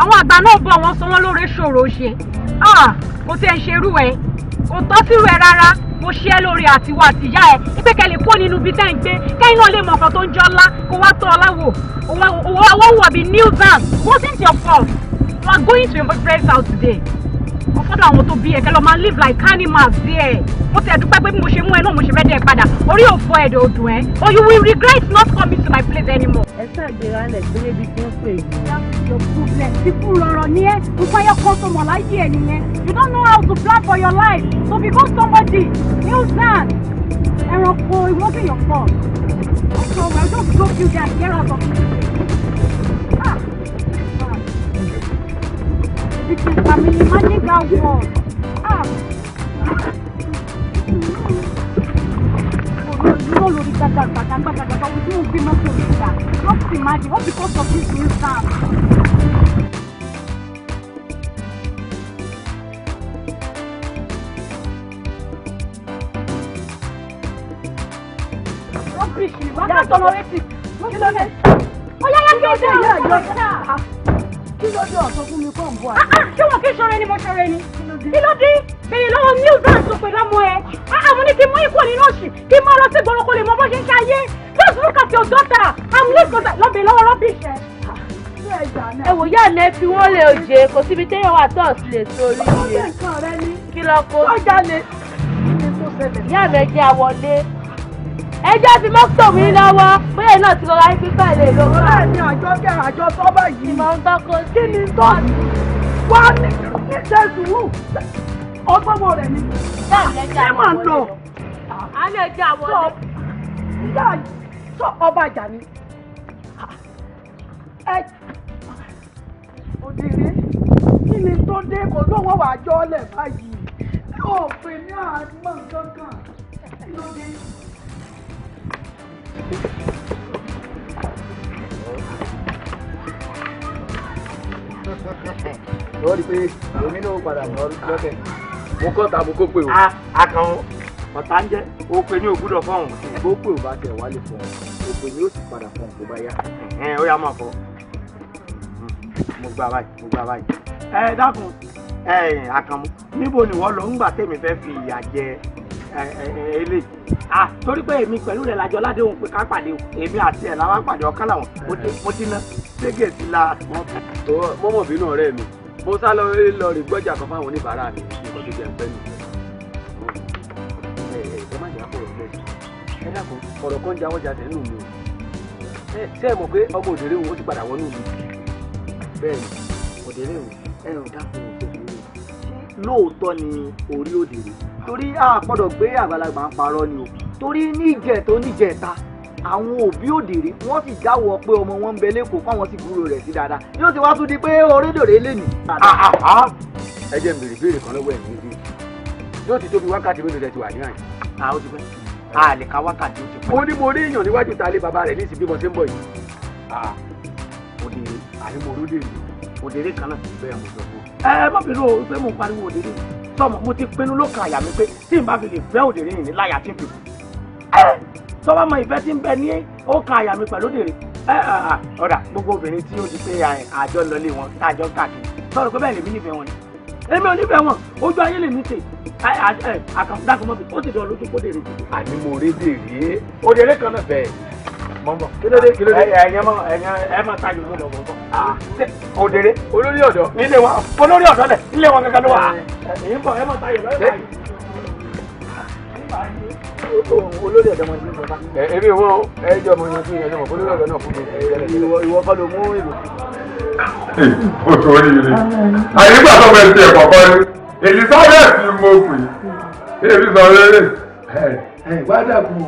Àwọn àgbà náà bọ̀, wọ́n sọ wọ́n lóore ṣòro ṣe. Ah, kò tí ẹ ń ṣerú ẹ, kò tọ́ sírú ẹ rárá. Mo ṣe é lóore àtiwọ́ àtìyá ẹ ipe kẹ́ lè kó nínú ibi tẹ́ ń gbé, kẹ́yìn náà lè mọ ọkàn tó ń jọ́ ńlá kó wá tọ́ ọ láwò. Owó wà bí nuisance. Wasn't your fault. You are going to your parents' house today. Ọ̀fọ́dọ̀ àwọn tó bí ẹ kẹ́ lọ máa live like animals there. Mo ti ẹ̀dúpẹ́ pé bí mo ṣe mú ẹ náà mo ṣe fẹ́ dẹ́ ẹ padà. Orí ò fọ ẹ̀dọ̀ òdùn ẹ, or you will regret not coming to my place anymore. Ẹ ṣàgbéra lẹ̀ pé ibi tí wọ́n pè é. That's your problem. Fífún rọrọ ní ẹ, nǹkan ẹyọ kan tó mọ̀ láyé ẹ nìyẹn. You don't know how to plan for your life. So become somebody. Nuisance. Ẹranko, it wasn't your fault. So well, just go kill them and get out of this place. Ah! Ah. Because I mean, imagine that world. Ah! Dúró lórí gbàgbàgbà gbàgbàgbà ojú ń bí mọ́tò níta. Just imagine, all because of this nuisance. Rubbish ni, wọ́n kàn tolerate it. Kí ló dé? Ó yá yá, kí ló dé? Ìyá àjọ, kí ló dé? Ọ̀sán fún mi kọ́ ń bọ̀ àjọ. Ṣé wọn kì í ṣọrẹ ni? Mo ṣọrẹ ni. Kí ló dé? Bèrè lọ́wọ́ nuisance tó pè lọ́mọ ẹ. Àwọn ní kí n mú ikú nínú òṣì, kí n máa lọ sí ìgboro kó lè mọ bó ṣe ń ṣe ayé. Just look at your daughter. I'm late for that. Lọ́bẹ̀ lọ́wọ́ rubbish ẹ. Ẹ wò yá mi, ẹ fi wọ́n lè òjé, kò síbi téèyàn wà tó ọ̀sìn lè sórí rẹ̀. Kí lọ kó sí? Ìyá mi, ẹ jẹ́ àwọlé. Ẹ jẹ́ fi mọ́tò mi lọ́wọ́, bóyá iná ti rọra yín pípẹ́ lè lọ. Ọ̀rẹ́ mi, àjọ kẹ́ àjọ sọ́bà yìí. Ìmọ̀ ń tọ́kọ sí. Kí ni tó wá ní ní ṣe sùúrù ọgbọ́n rẹ̀ ni. Ẹ máa ń lọ. A lè jẹ́ àwọlé. Ìyá sọ ọba àjà ni. Ẹ òdìrí, kí ni tó dé kò lóun wà jọ lẹ̀ báyìí? Ó pè ní àmọ́ nǹkan kan. Kí ló dé? Ó rí i pé èmi náà padà lọ lọ́tẹ̀. Mo kọ́ ta mo kó pé o. Akàn ọ̀tá ń jẹ́ ó pe ní ògbúdọ̀ fọ́hùn. Bó pé ò bá tẹ̀ wá lè fọ̀hún, òpè ni ó sì padà fọ̀hún tó bá yá. Ó yá, máa fọ. Mo gbà báyìí, mo gbà báyìí. Ẹ dákun, ẹ Àkànmú, níbo ni wọ́n lọ ńgbà tèmi fẹ́ fi ìyà jẹ eléyìí? Ah, torí pé èmi pẹ̀lú rẹ̀ lájọ ládéhùn pé ká pàdé o, èmi àti ẹ̀ làwọn pàdé ọ̀kan làwọn mo ti ná ségè sí la. Mọ́mọ́ bínú ọ̀rẹ́ mi, mo sá lọ lọ rí gbọ́jà kan fáwọn oníbàárà mi, nǹkan tó jẹ́ ń pẹ́ nù. Ẹ ẹ má jẹ́ àpọ̀rọ̀ lẹ́sìn. Ẹ dákun, ọ̀rọ̀ kan jáwọ́ jáde nínú mi o. Ṣé ẹ mọ̀ pé ọmọ òdèrè òun ó ti padà wọnú mi? Bẹ́ẹ̀ ni, òdèrè òun ẹ ò dákun òṣèlú. Lóòótọ́ ni orí òdèrè, torí a gbọ́dọ̀ gbé àgbàlagbà ń parọ́ ni o, torí níjẹ̀tó níjẹ̀ta àwọn òbí òdèrè wọ́n sì jáwọ́ pé ọmọ wọn ń bẹ lẹ́kọ̀ọ́ fáwọn sì gbúrò rẹ̀ sí dáadáa, yóò ti wá tún di pé orédèrè lè ní. Ẹ jẹ́ n béèrè béèrè kan lọ́wọ́ ẹ̀ méjì, yóò ti tóbi wákàtí mélòó tẹ́ ti wà ní àyè? A ó ti pẹ́, a lè ka wákàtí, ó ti pẹ́. Mo ní mo rí èèyàn níwájú ta lé bàbá rẹ̀ ní ìsìn bí mo ṣe ń bọ̀ yìí. Òdèrè. Àní mo ródèrè. Òdèrè kan náà. Bẹ́ẹ̀ mo sọ fún. Ẹ má bínú o pé mo ń pariwo òdèrè sọmọ, mo ti pinnu lókàn àyà mi pé tí n bá fi lè fẹ́ òdèrè yìí ní láyà tí n fi kú. Ẹ tọ́wọ́ mọ ìfẹ́ tí ń bẹ ní ọkàn àyà mi pẹ̀lú òdèrè. Ẹ ọ̀dà, gbogbo obìnrin tí ó di pé àjọ ń lọlé wọn tá àjọ ń káàkiri sọ̀rọ̀ pé bẹ́ẹ̀ lèmi nífẹ̀ẹ́ wọn ni, èmi ò nífẹ̀ẹ́ wọn, ojú ayé lèmi ṣe. Àkàndàkùn mọ́bi ó sì dán lójú kó dèrè. Àní mo rí dèrè. Òdèrè kan náà. Bẹ́ẹ̀ mọ́mọ́, kí ló dé, kí ló dé? Ẹ̀yẹ́ mọ ẹ̀yẹ́ ẹ máa tayò ló lọ bọ̀. Òdèrè olórí ọ̀dọ́ nílé wọn, olórí ọ̀dọ́ lẹ̀ nílé wọn kankan ló wà. Èyí ń bọ̀, ẹ máa tayò lọ́yẹ̀. Olórí ọ̀dọ́ mọ̀ ní bàbá. Ẹ ebi wọn ẹ jọ mọ yanjú yẹn mọ olórí ọ̀dọ́ náà fún mi. Ìwọ kọ́ ló mú ìlú. O sórí rẹ àyígbà tó fẹ́ tiẹ̀ kọ̀kọ́ ni Elizabeth mo pè é, èmi sọ rere. Ẹ wá dàkún o,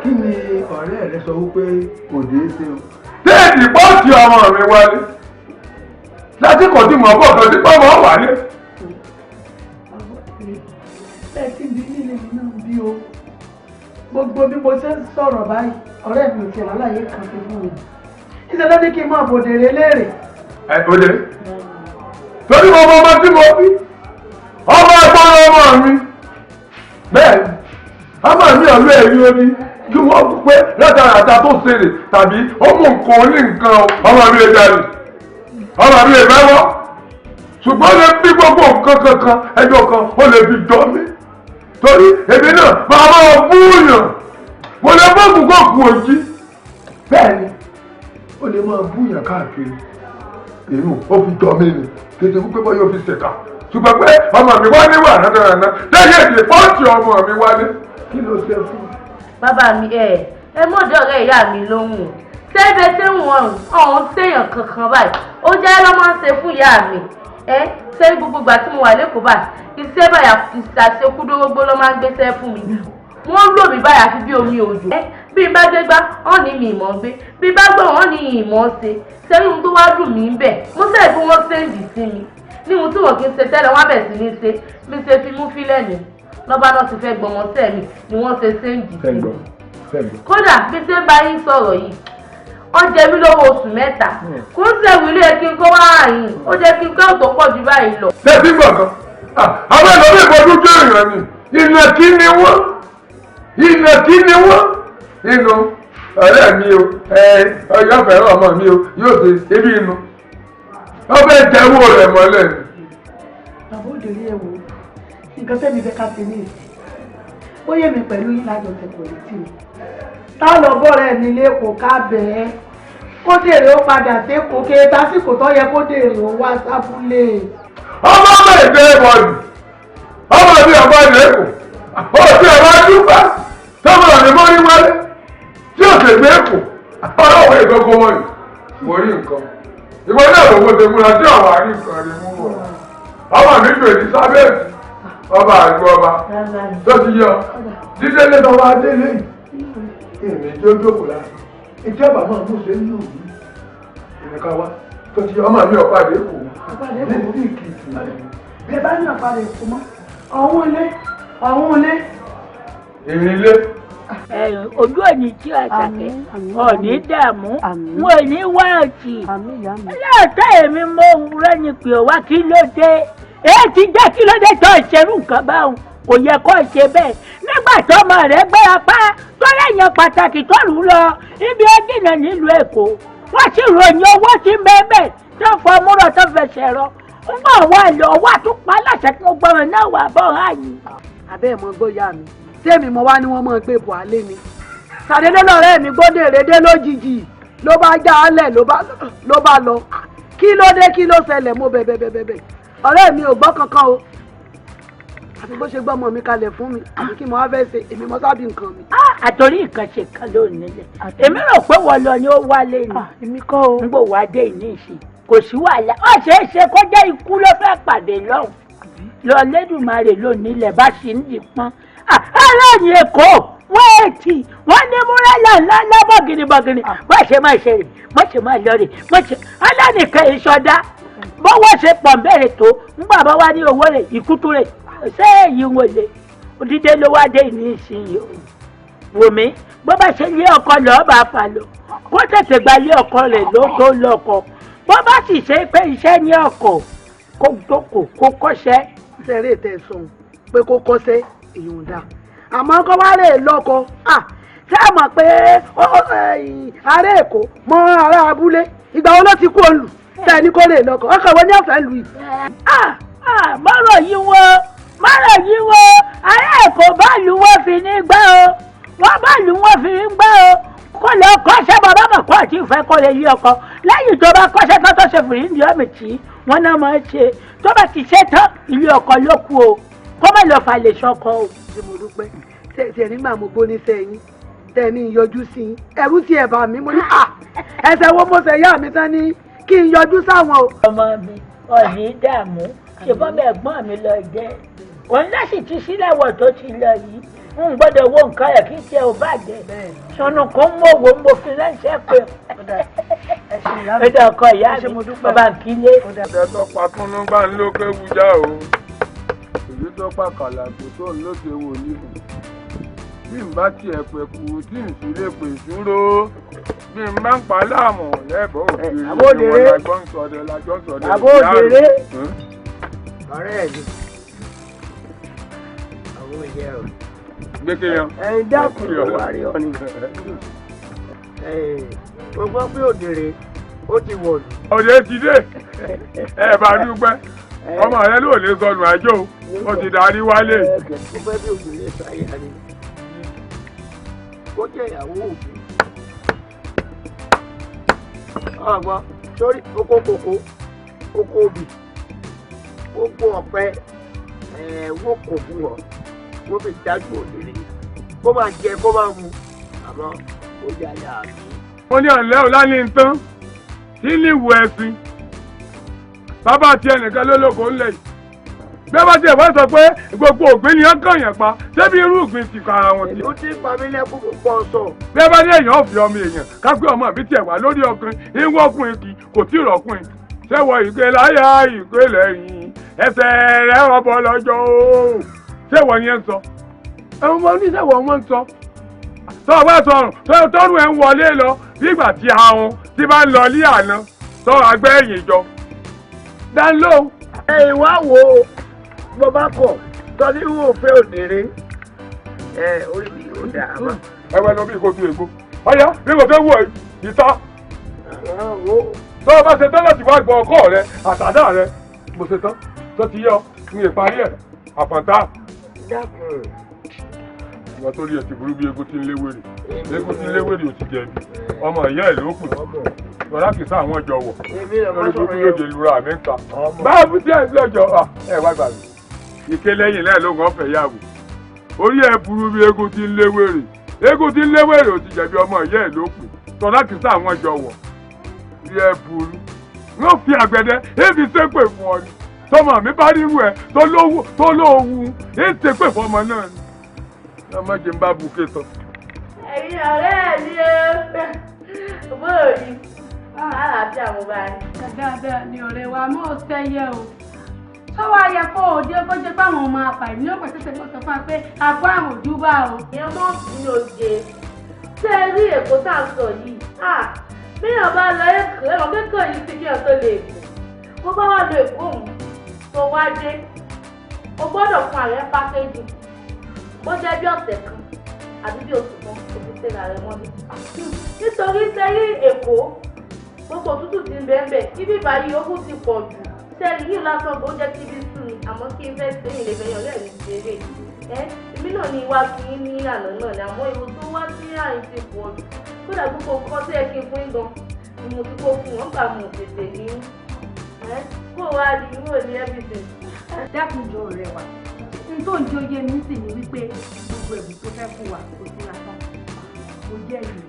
kí ni ọ̀rẹ́ rẹ sọ wípé kò dé ṣe o? Téèdì pọ́ọ̀tì ọmọ mi wálé lásìkò tí mò ń bọ̀ tó ti pọ́ mọ́ wálé. Ẹ ti bí nílé mi náà bí o, gbogbo bí mo ṣe ń sọ̀rọ̀ báyìí, ọ̀rẹ́ mi ò tiẹ̀ lálàyé kan fi fún mi, ìṣẹ̀lẹ̀ ní kí n máa bòdèrè léèrè. Ẹ òde torí mo mọ ọmọ tí mo bí, ọmọ ẹ̀gbọ́n ọmọ mi, bẹ́ẹ̀ ni ọmọ mi ọ̀lú ẹ̀rí ó ní kí wọ́n pé látara tó ṣeré tàbí ó mú nǹkan ní nǹkan ọmọ mi lè jáde. Ọmọ mi ìfẹ́ wọ́. Ṣùgbọ́n lè bí gbogbo nǹkan kankan ẹjọ́ kan ó lè fi jọ mí. Torí èmi náà máa máa búyàn. Mo lè bọ́ọ̀mù kó kú òjì. Bẹ́ẹ̀ni, ó lè máa búyàn káàkiri. Èmi ò fi jọ mí ni. Kìí ṣe pé bọ́ yóò fi ṣèkà. Ṣùgbọ́n pé ọmọ mi wá níwà náà lẹ́yìn èdè pọ́ǹtì ọmọ mi wálé. Kí ló ṣe fún un? Bàbá mi ẹ mọ̀dọ̀ ọ̀rẹ́ ìyá mi lóhùn. Sẹ́bẹ̀ sẹ́wọ̀n ọ̀hún séèyàn kankan báyìí. Ó jẹ́ lọ́ máa ń ṣe fún ìyá mi. Ẹ ṣé gbogbo ìgbà tí mo wà lẹ́kọ̀ọ́ báyìí, iṣẹ́ báyà ìṣàṣekúdórógbó ló máa ń gbéṣẹ́ fún mi. Wọ́n lò mí báyà fi bí omi òjò. Bí n bá gbé gbá, wọ́n ní mi ìmọ̀ gbé. Bí n bá gbọ́, wọ́n ní ìmọ̀ ṣe. Sẹ́yìn ohun tó wá dùn mí ń bẹ̀. Mo sẹ́yìn bí wọ́n ṣéǹdì sí mi. Ní ohun tí wọ́n kì í ṣe tẹ́lẹ̀, wọ́n bẹ̀ sí ní ṣe. Bí ṣe fi mú fílẹ̀ nì. Lọ́ba náà ti fẹ́ gbọmọ sẹ́ mi ni wọ́n ṣe ṣéǹdì sí mi. Kódà bí ṣe ń bá yín sọ̀rọ̀ yìí, ó jẹ mí lówó oṣù 3. Kò ń ṣe ìwúlé kí n kó wá àyìn, ó jẹ́ kí n kẹ́ òtó pọ̀ jù báyìí lọ. Tẹ̀sí gbọ̀ngàn, àwọn ẹlòmíì fojú jó èèyàn ni, ìnàkí ni wọ́n, ìnàkí ni wọ́n. Inú ọ̀rẹ́ mi o, ọyọ́ fẹ́ràn ọmọ mi o, yóò ṣe ebi inú. Wọ́n fẹ́ jẹ́wọ́ rẹ̀ mọ́lẹ̀ ni. Bàbá òdèrè ẹ̀ wò, nǹkan tẹ́mi fẹ́ ká ṣe ní ìsìn. Ó yé mi pẹ̀lú yín lájọ tẹ̀kọ̀ létí mi. Tá lọ bọ́ọ̀rẹ́ mi lẹ́kọ̀ọ́ ká bẹ̀ẹ́. Kó dèrè ó padà sékòó kéré tásìkò tó yẹ kó dèrè ó wá sábúlé. Ọmọ ọmọ èdè bọ̀dù, ọmọ mi ọba ìlẹ́kọ̀ọ́, ó ti ọba dúpẹ́, tọmọ mi mọ́ ní wálé, tí ó sì gbé kù, ọlọ́wọ́ ìgbógun wọ̀nyí, mo rí nǹkan. Ìwọ náà ló wo tèmúra tí ọ̀wà rí nǹkan rí mú wọ̀. Ọmọ mi jù Elizabeth, ọba àgbo ọba, tó ti yọ, dídélé tọwọ́ adélé yìí. Èmi tí ó jókòó lásán, ìjọba máa mú ṣe ní òwú. Ìrìnká wa tó ti ọmọ mi ọ̀pá-dé kù ní Èkìtì. Bí ẹ bá ní ọ̀pá-dé kù mọ́, ọ̀hún ilé, ọ̀hún ilé. Ìrìn ilé. Ojú òní tí Àṣàkẹ́, òní dààmú, wọn ò ní wá ọtí. Lóòótọ́ èmi mo rẹ́ni pé wá kí ló dé. Èyí ti jẹ́ kí ló dé tó ìṣerú nǹkan báwọn. Kò yẹ kó ṣe bẹ́ẹ̀. Nígbà tó ọmọ rẹ̀ gbéra pa tó lẹ́yìn pàtàkì tó rù ú lọ ibi ó jìnnà nílùú Èkó. Wọ́n sì ròyìn owó tí ń bẹ́ẹ̀ tó fọ múrọ̀ tó fẹsẹ̀ rọ. Ń bọ̀ wá lọ wá tún pa láṣẹ kí gbogbo ọmọ náà wà bọ̀ ráàyè. Àbẹ́ ẹ̀ mọ gbóyà mi, tèmi mo wá ní wọ́n máa gbé bọ̀ alé mi. Sàdédé lọ̀rẹ́ mi gbódèrè dé lójijì ló bá já álẹ̀ ló bá lọ. Kí ló dé kí ló ṣẹlẹ̀ mo bẹ̀bẹ̀ bẹ̀bẹ̀. Ọ̀rẹ́ mi ò gbọ́ kankan o. Àfi bó ṣe gbọ́ ọmọ mi kalẹ̀ fún mi, àbí kí mo wá fẹ́ ṣe, èmi mo sábì nǹkan mi. Àtòrí nǹkan ṣe kan ló nílẹ̀. Èmi rò pé wọ́n lọ ni ó wálé ni. Èmi kọ́ o. Ń gbò wá dé ìní ìsìn. Kò sí wàhálà. Ó ṣeé ṣe kó jẹ́ ikú ló fẹ́ pàdé lọ́hùn. Lọ Lédùmarè ló nílẹ̀ bá ṣì ń di pọ́n. Aláàyè Èkó wọ́n ètì wọ́n ní múrẹ́là ńlá ńlá bọ̀gìnì bọ̀gìnì. Bó ṣe máa ṣe rè, bó ṣe máa lọ rè, bó ṣe. Alánìkan ìṣọdá. Bọ́wọ́ ṣe pọ̀ ń bẹ̀rẹ̀ tó, ń gbà bá wá ní owó rẹ̀, ìkútú rẹ̀. Ṣé èyí ń wọlé? Òdìdé ló wá dé ní ìsinyìí o. Wò mí, bó bá ṣe lé ọkọ lọ́ọ́ bá fà lọ. Kó tètè gba lé ọkọ rẹ̀ ló tó lọ́kọ. Bó bá sì ṣe pé iṣẹ́ ní ọkọ̀ kó jókòó kó kọ́ṣẹ́. Ṣeré tẹ̀sán pé kó kọ́ṣẹ́ èyí ò dáa. Àmọ́ kó wá lè lọ́kọ. Ṣé ẹ mọ̀ pé ará Èkó mọ ará abúlé? Ìgbà wo ló ti kú olù? Ṣé ẹni kó lè lọ́kọ? Ọkọ̀ wo ni ọ̀fẹ́ lù yìí? Mọ́rọ̀ yìí wo mọ́rọ̀ yìí wo ará Èkó báàlù wọn fi ní gbá o. Wọ́n báàlù wọn fi ní gbá o. Kó lọ kọ́ṣẹ́ bàbá mọ̀ kó àti ìfẹ́ kó lè yí ọkọ. Lẹ́yìn tó bá kọ́ṣẹ́ tán tó ṣe fìrí ní ọ̀mì tí wọ́n náà máa ń ṣe. Tó bá ti ṣe tán ilé ọkọ ló kù o. Kó má lọ fà lè ṣọkọ o. Ṣé mo dúpẹ́? Ṣé nígbà mo gbóní sẹ́yìn? Tẹ́ ní yọjú sí i. Ẹ̀rù ti ẹ̀ bà mí mo ní à. Ẹsẹ̀ wo mo ṣe yá mi tán ní kí n yọjú sáwọn o. Ọmọ mi ọ̀nì dààmú ṣe bọ́mọ ẹ̀gbọ́n mi lọ jẹ́. Òun láti ti sílẹ̀wọ̀ tó ti lọ yìí. N gbọ́dọ̀ wo nǹkan rẹ̀ kí tiẹ̀ ò bàjẹ́. Sọnù kò ń mọ̀ wò mo fi ránṣẹ́ pé. Ẹ̀dọ̀ ọkọ ìyá mi bàbá nkílé. Ọ̀dẹ tó pa kúnnú bá ń lókè wújá o. Èyí tó pa kàlàkù tó ń lókè wò níbù. Bí n bá tiẹ̀ pẹ̀ kú tí n sì lè pè súró. Bí n bá ń pa láàmú lẹ́bọ̀ọ́ òkèèrè. Àbódèrè. Lájọ́ ń sọdẹ lájọ́ ń sọdẹ. Àbódèrè. Ọ̀rẹ́ mi. Àwọn ìyá o. Gbẹ́kẹ̀ yan. Ẹyin dákun ló wá rí ọ ni. Mo gbọ́ pé òdèrè Ó ti wọ̀lú. Òde ti dé. Ẹ bá dúpẹ́. Ọmọ rẹ ló lè sọnù àjò. Ó ti darí wálé. Mo fẹ́ bí òbí rẹ̀ ṣàyà ni. Kó jẹ́ ìyàwó òbí. Ọ̀gbọ́n sórí oko kòkó, oko obì, oko ọ̀pẹ, wọ́n kò fún ọ, wọ́n fi dájú òdèrè. Kó máa jẹ kó máa mu, àmọ́ ó yà yà mí. Wọ́n ní ọ̀lẹ́ ọ̀la ní nǹkan tí ní ìwò ẹ̀sìn. Bàbá ti ẹnìkan ló lóko ńlẹ̀ yìí. Bí wọ́n bá tiẹ̀ wá sọ pé gbogbo ògbìn ni wọ́n kàn yàn pa, ṣé bí irú ìgbín ti kọ ara wọn ti. Ó ti pa mí lẹ́kùn púpọ̀ sọ. Bí wọ́n bá ní èèyàn ọ̀fẹ́ ọmọ èèyàn, ká pé ọmọ mi tiẹ̀ wá lórí ọkùnrin, ìwọ ọkùnrin kì kò tí ì rọ̀kùnrin. Ṣé wọ ìgbé láyà ìgbé lẹ́yìn ẹsẹ̀ rẹ̀ ọbọ̀ lọ́jọ́ o? Ṣé wọ ni ẹ ń sọ? Ẹ̀wọ̀n ọmọ oníṣẹ́wọ̀ wọn ń sọ. Tọ́ ọ bá sọrùn, tọ́rùn ẹ̀ ń wọlé lọ bí ìgbà tí ahun ti bá ń lọ ní àná tọ́ agbẹ́ ẹ̀yìn jọ. Dánló. Ẹ ìwá wo bó bá kọ̀ tọ́lí wò fẹ́ òdèrè ẹ orí mi ò dà á mọ́. Ẹ wá lọ bí kò tún ègbó. Ọ̀yá bí kò fẹ́ wọ ìta. Tọ́ ọ bá ṣe tán láti wá gbọ́ ọkọ rẹ àtàdá rẹ mo ṣe tán tó ti yọ ní ìparí ẹ̀ àfọ̀ntá. Dákun. Ìwà tó rí ẹ̀ ti burú bí eégún tí ń léwèrè. Eégún tí ń léwèrè ò ti jẹ̀bi. Ọmọ ìyá ẹ̀ ló kù. Lọ́lá kìí sáà wọ́n jọ wọ̀. Lórí burúkú yóò jẹ lura mi ń ta. Báwo tí ẹ lọ́jọ́ ẹ wá gbà mí. Ike lẹ́yìn náà ló ń ọ̀fẹ́ yàwó. Orí ẹ̀ burú bí eégún tí ń léwèrè. Eégún tí ń léwèrè ò ti jẹ̀bi ọmọ ìyá ẹ̀ ló kù. Lọ́lá kìí sáà wọ́n jọ wọ̀. Orí ẹ̀ burú. Wọ́n fi àgbẹ̀dẹ èmi ṣépè fún ọ ni. Tọmọ mi bá rírú ẹ tó lówu èyí ṣépè fún ọmọ náà ni. Ọmọ jẹ́ ń bá buké tán. Ẹ̀yin ọ̀rẹ́ mi o, bóòlì, àlàáfíà mo bá yín. Dáadáa ni ọ̀rẹ́ wa mọ́ ọ sẹ́yẹ o. Sọ́wọ́ ayẹ kó o dé kó jẹ́ páwọn ọmọ apàìní ọ̀pẹ̀ tẹ̀sẹ̀ mọ́ sọ fún wa pé àgọ́ àmọ̀jú bá o. Ìyẹn mọ́ mi ò jẹ. Ṣé ẹ rí Èkó tá à ń sọ yìí? Bíyàn bá lọ Èkó, ẹ̀wọ̀n kékeré yìí ti kíyàn tó lè Èkó. Bó bá wà lọ Èkó òun tó wá dé, o gbọ́dọ̀ fún ààrẹ pákéjì. Bó jẹ́ bí ọ̀sẹ̀ kan àbí bí oṣù kan kò fi ṣe ààrẹ mọ́lé. Nítorí sẹ́yìn Èkó, gbogbo òtútù ti ń bẹ́ẹ̀ ibi báyìí ogún ti pọ̀ jù. Sẹ́yìn yìí lásán kò jẹ́ kí ibi sú mi, àmọ́ kí n fẹ́ sẹ́yìn lè fẹ́yàn ọ̀rẹ́ mi ṣeré. Èmi náà ní iwájú yín ní ìlànà náà ni àmọ́ èrò tó wá sí àyìn ti pọ̀ jù. Kódà gbogbo nǹkan tó yẹ kí n fún yín gan ni mo ti kó fún wọn gbà mo tètè ní. Kó wá di ìwé ní everything. Dákunjọ ọ̀rẹ́ wa, n tó ń jó yé mi sì ni wípé gbogbo ẹ̀bùn tó fẹ́ fún wa kò sí lásán. Kò jẹ́ ìlú.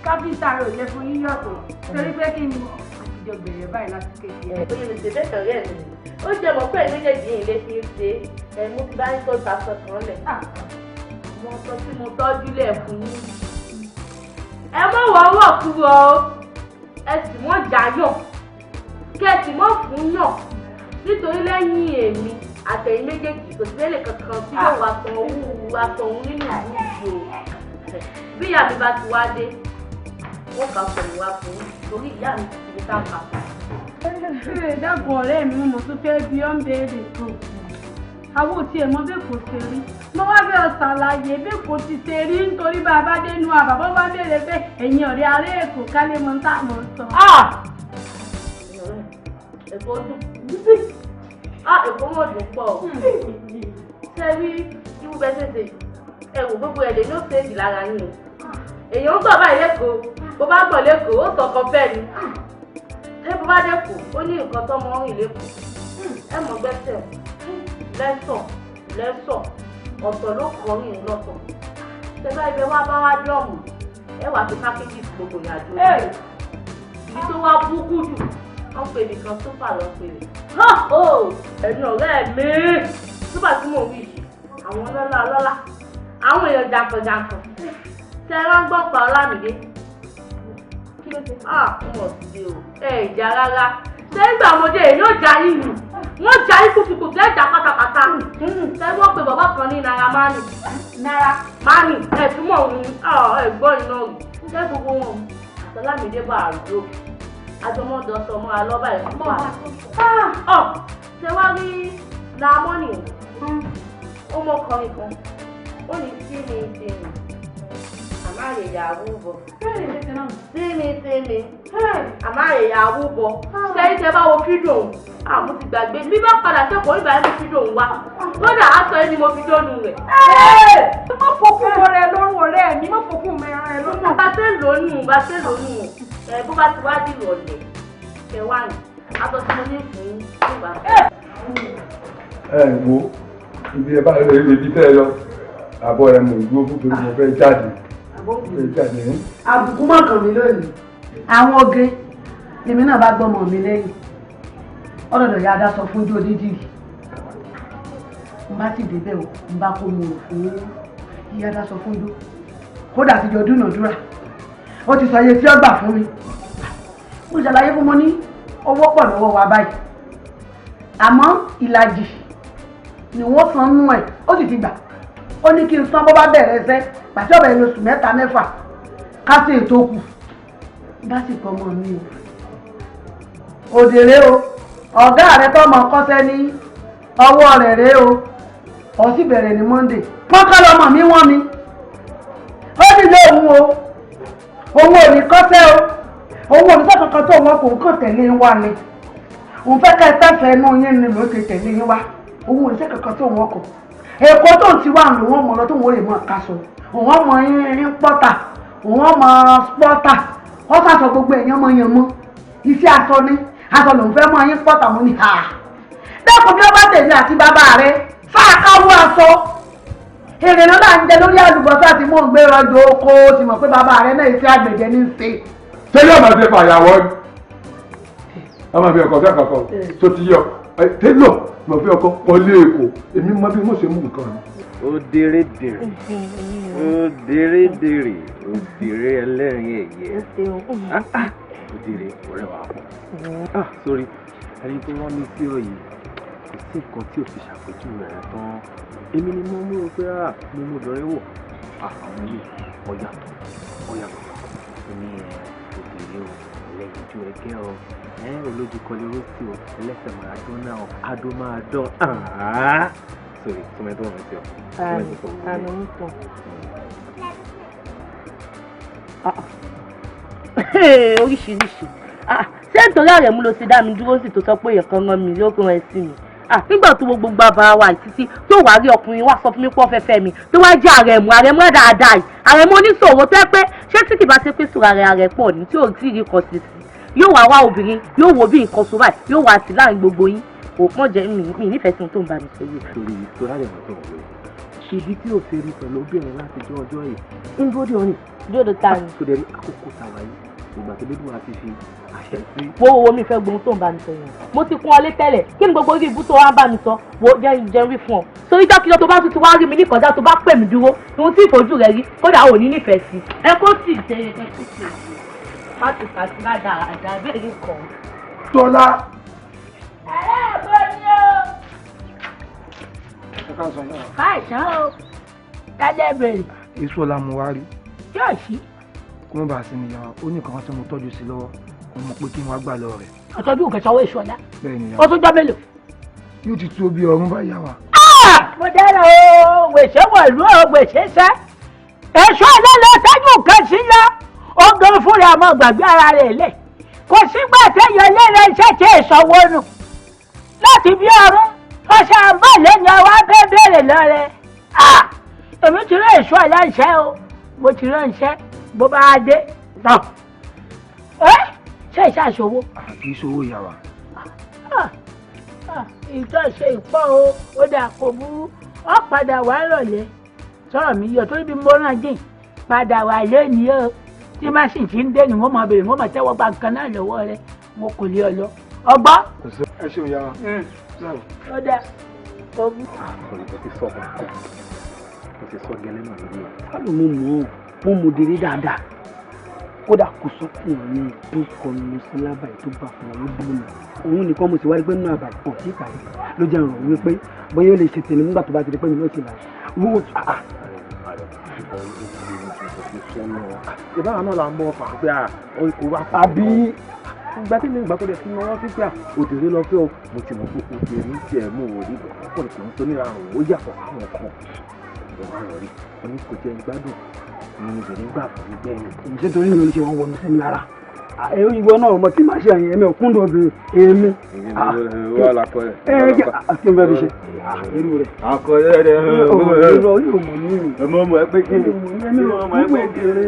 Káfíńtà rẹ̀ ò jẹ́ fún yín yọ̀tọ̀ torí pé kí ni àtijọ́ bẹ̀rẹ̀ báyìí láti kékeré. Oye mi ṣe bẹ́ẹ̀ tọ̀rẹ́ mi. Ó jẹ́ mọ̀ pé méjèèjì yìí lè fi ń ṣe ẹ̀ mú ti bá ń tọ́jú aṣọ kan lẹ̀. Àwọn aṣọ tí mo tọ́jú lẹ̀ fún yín. Ẹ mọ̀ wọ́wọ́ kúrò o, ẹ sì mọ̀ jáyọ̀, kẹ́ ẹ sì mọ̀ fún yàn nítorí lẹ́yìn èmi àtẹ̀yìn méjèèjì kò sí lẹ́lẹ̀ kankan tí yóò wá san owó aṣọ òun nínú ìlú yìí o. Bí ìyá mi bá ti wá dé, wọ́n kà sọ̀rọ̀ wá fún un torí ìyá mi ti fi tá a kà. Ṣé dákun ọ̀rẹ́ mi mo tún fẹ́ bí ọ́n béèrè kan. Àwọn òtí ẹ̀ mọ bí kò ṣe rí. Mo wá fẹ́ ọ ṣàlàyé bí kò ti ṣe rí nítorí bàbá dénú àbàbọ̀ bá béèrè pé ẹ̀yin ọ̀rẹ́ ará Èkó kálé mọ́ tá a mọ̀ sọ. Èkó dùn. Èkó mọ̀ dùn pọ̀. Ṣé rí irú bẹ́ẹ̀ ṣèṣe ẹ wò gbogbo ẹ̀ lè ní òṣèlú lára yín o. Èèyàn ń gbọ̀ báyìí lẹ́kọ̀ọ́, bó bá gbọ̀ lẹ́kọ̀ọ́, ó sọ̀kan fẹ́ ni. Ṣé bó bá dẹ́kọ̀ọ́, ó ní nǹkan tó mọ rìn lẹ́kọ̀ọ́. Ẹ mọ̀ gbẹ́sẹ̀ lẹ́sọ̀ lẹ́sọ̀ ọ̀tọ̀ ló kọ́ rìn lọ́tọ̀. Ṣé bá ibẹ̀ wá bá wá dọ̀mù, ẹ wà fi pákéjì gbogbo ìrìnàjò. Ibi tó wá búkú jù, wọ́n pè mí kan súpà lọ pè mí. Ẹ̀yin ọ̀rẹ́ mi! Súpà tí mò ń wí yìí, àwọn ọlọ́lá ọlọ́lá, àwọn èèyàn jàǹkànjàǹkàn. Ṣé ẹ wá ń gbọ́ pa Ọlámídé? Kí ló ṣe? Mọ̀ sí o, ẹ ìjà rárá. Ṣé ìgbà ọmọdé yìí yóò já yín nù? Wọ́n já yín kùtùkùtù ẹ̀ já pátápátá. Ṣé wọ́n pe bàbá kan ní Naira Mani? Naira Mani ẹ̀ túmọ̀ òun ẹ̀ gbọ́ iná rù. Ṣé gbogbo wọn àtọ́lámídé bá àrùjọ? Àjọmọ́dọ̀ sọ mọ́ra lọ́ba ẹ̀ fún wa. Ṣé wá rí Naira Mani? Ó mọ ọkùnrin kan, ó ní sí mi sí mi. Àmàlè bọ̀. Sími sími. Àmàlè yàwó bọ̀. Sẹ́yìn tẹ bá wo fídíò òun, àmú ti gbàgbé. Bí bá padà sẹ́kọ̀ọ́ ìgbà yẹn mo fídíò òun wá. Kódà aṣọ yẹn ni mo fi dónú rẹ̀. Má fokùn rẹ lọ́rùn ọ̀rẹ́ mi, má fokùn mi rẹ lọ́rùn. Bá ṣe lónù, bá ṣe lónù. Ẹ bó bá ti wá di ìrọ̀lẹ́, kẹ wá ní. Aṣọ tí mo ní fún yín. Ẹ wo ibi ẹ bá ibi tẹ́ ẹ lọ, àbọ̀ ẹ mọ̀ ìdúró fún torí mo fẹ́ jáde. Àbùkù má kàn mí lónìí. Àwọn oge lèmi náà bá gbọ́mọ mi lẹ́yìn ọlọ́dọ̀ ya adá sọ fún ojú onídìrí n bá sì débẹ̀ o n bá kó mu rò fún ìyá adá sọ fún ojú kódà ti jọ dúnàdúrà ó ti sọ iye tí ó gbà fún mi. Mo ṣàlàyé fún mo ní owó pọ̀ lọ́wọ́ wa báyìí àmọ́ ìlàjì ni wọ́n san nú ẹ̀ ó sì ti gbà. Ó ní kí n san bó bá bẹ̀rẹ̀ ẹsẹ̀ pàṣẹ ọ̀bẹ̀ lóṣù mẹ́ta mẹ́fà ká sì ètò kù bá sì kọ́ ọmọ mi o. Òdèrè o ọ̀gá rẹ tó mọ̀ kọ́sẹ́ ní ọwọ́ rẹ̀ rẹ o ó sì bẹ̀rẹ̀ ní Monday pọ́nká lọmọ mi wọ́n mi ó nílé òun o òun ò ní kọ́sẹ́ o òun ò ní sọ́kankan tó wọn kò ń kàn tẹ̀lé wa ni òun fẹ́ ká ẹ tẹ́fẹ̀ẹ́ inú yín ni ló ti tẹ̀lé yín wá òun ò ní sọ́kankan tó wọn kò èkó tó ti wà lò wọ́n mọ̀ lọ tó wọ́n lè mọ̀ ká sọ òun mọ̀ yín pọ́tà òun mọ̀ pọ́tà wọ́n sàṣọ gbogbo èèyàn mọ̀ yẹn mọ́ iṣẹ́ aṣọ ni aṣọ lòun fẹ́ mọ̀ yín pọ́tà mọ́ ni ha dẹ́kun bí ó bá tèmi àti bàbá rẹ fáà káwọ́ aṣọ èrè ló là ń jẹ lórí àlùbọ́sà tí mò ń gbé rọjò oko ti mọ̀ pé bàbá rẹ náà iṣẹ́ àgbẹ̀jẹ ní í ṣe. Ṣé yóò máa ṣe fàyàwọ́ ni ọmọ mi ọkọ̀ fẹ́ kankan tó ti yọ tẹ́lọ̀ mo fi ọkọ kọ́lé èkó èmi mọ bí wọ́n ṣe mú nǹkan ni. Ó dèrè dèrè ó dèrè dèrè ó dèrè ẹlẹ́rìn ẹ̀yẹ ó dèrè ọ̀rẹ́ wa pọ̀. Sórí ẹni tó rán mi sí ọ yìí kò sí nǹkan tí ò fi ṣàpèjúwe rẹ̀ tán èmi ni mo mú o pé mo mú obìnrin wò àwọn ilé ọ̀yàtọ̀ ọ̀yàtọ̀ èmi ẹ̀ òdèrè o ẹlẹ́yinjú ẹgẹ́ o olójú kọlé rósì o ẹlẹ́sẹ̀ Maradona o adó máa dán sórí tọmọdé wọn ti ọ. Oríṣiríṣi ṣé nítorí Àrẹ̀mú ló ṣe dá mi dúró sí tó sọ pé èèyàn kan rán mi lókun ẹ sí mi nígbà tó gbogbo bàbá wa títí tó wàá rí ọkùnrin wá sọ fún mi pé ó fẹ́ fẹ́ mi tó wá jẹ́ Àrẹ̀mú Àrẹ̀mú dáadáa yìí Àrẹ̀mú oníṣòwò tẹ́ pé ṣé tí kì bá ṣe pé sùrà rẹ̀ àrẹ̀ pọ̀ ní tí ò tí ì rí kan sí sí yóò wá wá obìnrin yóò wo bí nǹkan so báyìí yóò wá sí láàrin gbogbo yín kò kàn jẹ́ mi nífẹ̀ẹ́ sí ohun tó ń bá mi sọ yìí. Torí ìtura rẹ̀ wọ́n tó ń wọ ibi tí ò ṣe rí pẹ̀lú obìnrin láti jọ ọjọ́ yìí ń dúró dé ọ ní. Dúró de ta ni. Tó dẹ̀ rí àkókò tàwa yìí ìgbà tó lédùn àti fi àṣẹ sí. Wo wo mi fẹ́ gbohun tó ń bá mi sọ yẹn mo ti kún ọ lé tẹ́lẹ̀ kí ni gbogbo orí ibú tó wá ń bá mi sọ wo jẹ́ jẹ́ rí fún ọ. Sórí jákèjọ́ tó bá tún ti wá rí mi ní kọjá tó bá pè mí dúró ohun tí ìfojú rẹ rí kódà ò ní nífẹ̀ẹ́ sí. Ẹ kó sì ṣe é kó sì má ti pàṣẹ ládàá bẹ́ẹ̀ kàn. Tọ́lá. Ẹ̀rẹ́ ẹ̀gbọ́n ni o. Káìsàn o, tẹ́lẹ̀ bèrè. Èso ọ̀la mo wá rí. Yóò sí. Kó má bàa sí mi yàrá, ó ní nǹkan tí mo tọ́jú sí lọ́wọ́, mo mọ̀ pé kí n wá gbà lọ rẹ̀. Ọ̀tọ́jú nǹkan sọ́wọ́ èso ọ̀la. Bẹ́ẹ̀ ni yàrá. Ó tún jọ́ mélòó. Yóò ti tó bí ọrùn bá yà wá. Mo dára o, gbèsè wọ̀lú o, gbèsè sẹ́. Èso ọ̀la lọ tọ́jú nǹkan sí lọ. Ó gan fúnra mọ́ gbàgbé ara rẹ̀ lẹ̀. Kò sígbà téèyàn lé iṣẹ́ tí èso wọnù. Láti bí ọrùn ọṣà àbọ̀ lẹ́nu ọwọ́ abẹ́ bèrè lọ́rẹ́. Èmi ti rán èso aláìṣẹ́ o, mo ti rán iṣẹ́ bó bá dé tán. Ṣé iṣẹ́ àṣọwó? Kì í ṣòwò ìyá wa. Ìtọ́ ṣe ìpọ́ o, ó dà kò burú, ó padà wá rọ̀lẹ́. Sọ̀rọ̀ mi yọ torí bí mo rán jìn, padà wá lónìí o. Tí má sì ti ń dé ni wọ́n máa bèrè, wọ́n máa tẹ́wọ́ gba nǹkan náà lọ́wọ́ rẹ̀, mo kò lè ọ lọ. Ọgbọ́n. Ẹ ṣeun ìyá wa. Ó dà kò burú. Mo ti sọ ọkàn, mo ti sọ gẹ́lẹ́ náà lórí ẹ̀. Kálù mo mọ̀ ọ́, mo mọ̀ dèrè dáadáa. Kódà kò sọ́kùnrin tó kọnu sí lábàáyé tó bá fún ọ ló bú mi. Òun nìkan mo sì wá rí pé nínú àbàyè pọ̀ sí ìpàdé ló jẹ́ ìrànwọ́ wípé bóyá ó lè ṣe tèmi nígbà tó bá ti di pé mi náà ti là. Wọ́n ìbára náà là ń bọ̀ fà pé kò wá. Àbí ìgbà tí mi ìgbà tó dẹ̀ sí wọn sí pé òdèrè lọ fẹ́ o mo ti mọ̀ pé òdèrè ń tiẹ̀ mú òrí ọ̀pọ̀ kò ń tó níra òun ó yàtọ̀ sáwọn kan ìwà rọ̀ rí wọn ní kò jẹ́ ìgbádùn Mo sì ní gbà fún mi bẹ́ẹ̀ ni. Ṣé torí mi ò ní ṣe wọn wọnú sí mi lára? Ìwọ náà ọmọ tí màá ṣe àyìn ẹ̀mí òkúndùn obìnrin èmi. Wà lápọ̀ ẹ̀. Ẹ jẹ́ kí n bẹ́ẹ̀ fi ṣe irú rẹ̀. Akọ̀rẹ́ rẹ̀ irọ́ yóò mọ̀ ní mi. Ọmọ ọmọ ẹ pé kí ni? Èmi ò mọ̀ ní òkèrè.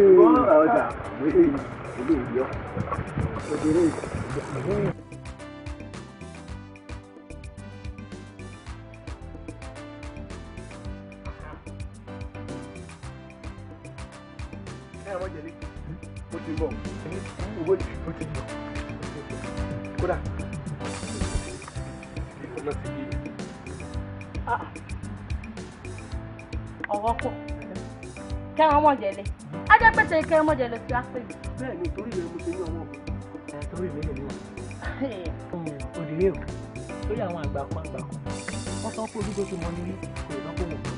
Ó ti bọ̀, ó ti bọ̀, kódà ọ̀nà ti bí. Ọ̀rọ̀ pọ̀ kẹ́ran mọ̀jẹ̀lẹ̀ ajẹ́ pèsè kẹ́ran mọ̀jẹ̀lẹ̀ sí ápè mi. Bẹ́ẹ̀ ni, torí rẹ̀ mo ṣe ní ọmọ ọ̀gbìn. Torí mi lè ní wa. Òdìrí o, lórí àwọn àgbà kan wọ́n sọ pé ojú tó ti mọ ní rí kò lè sọ pé òun kò mọ.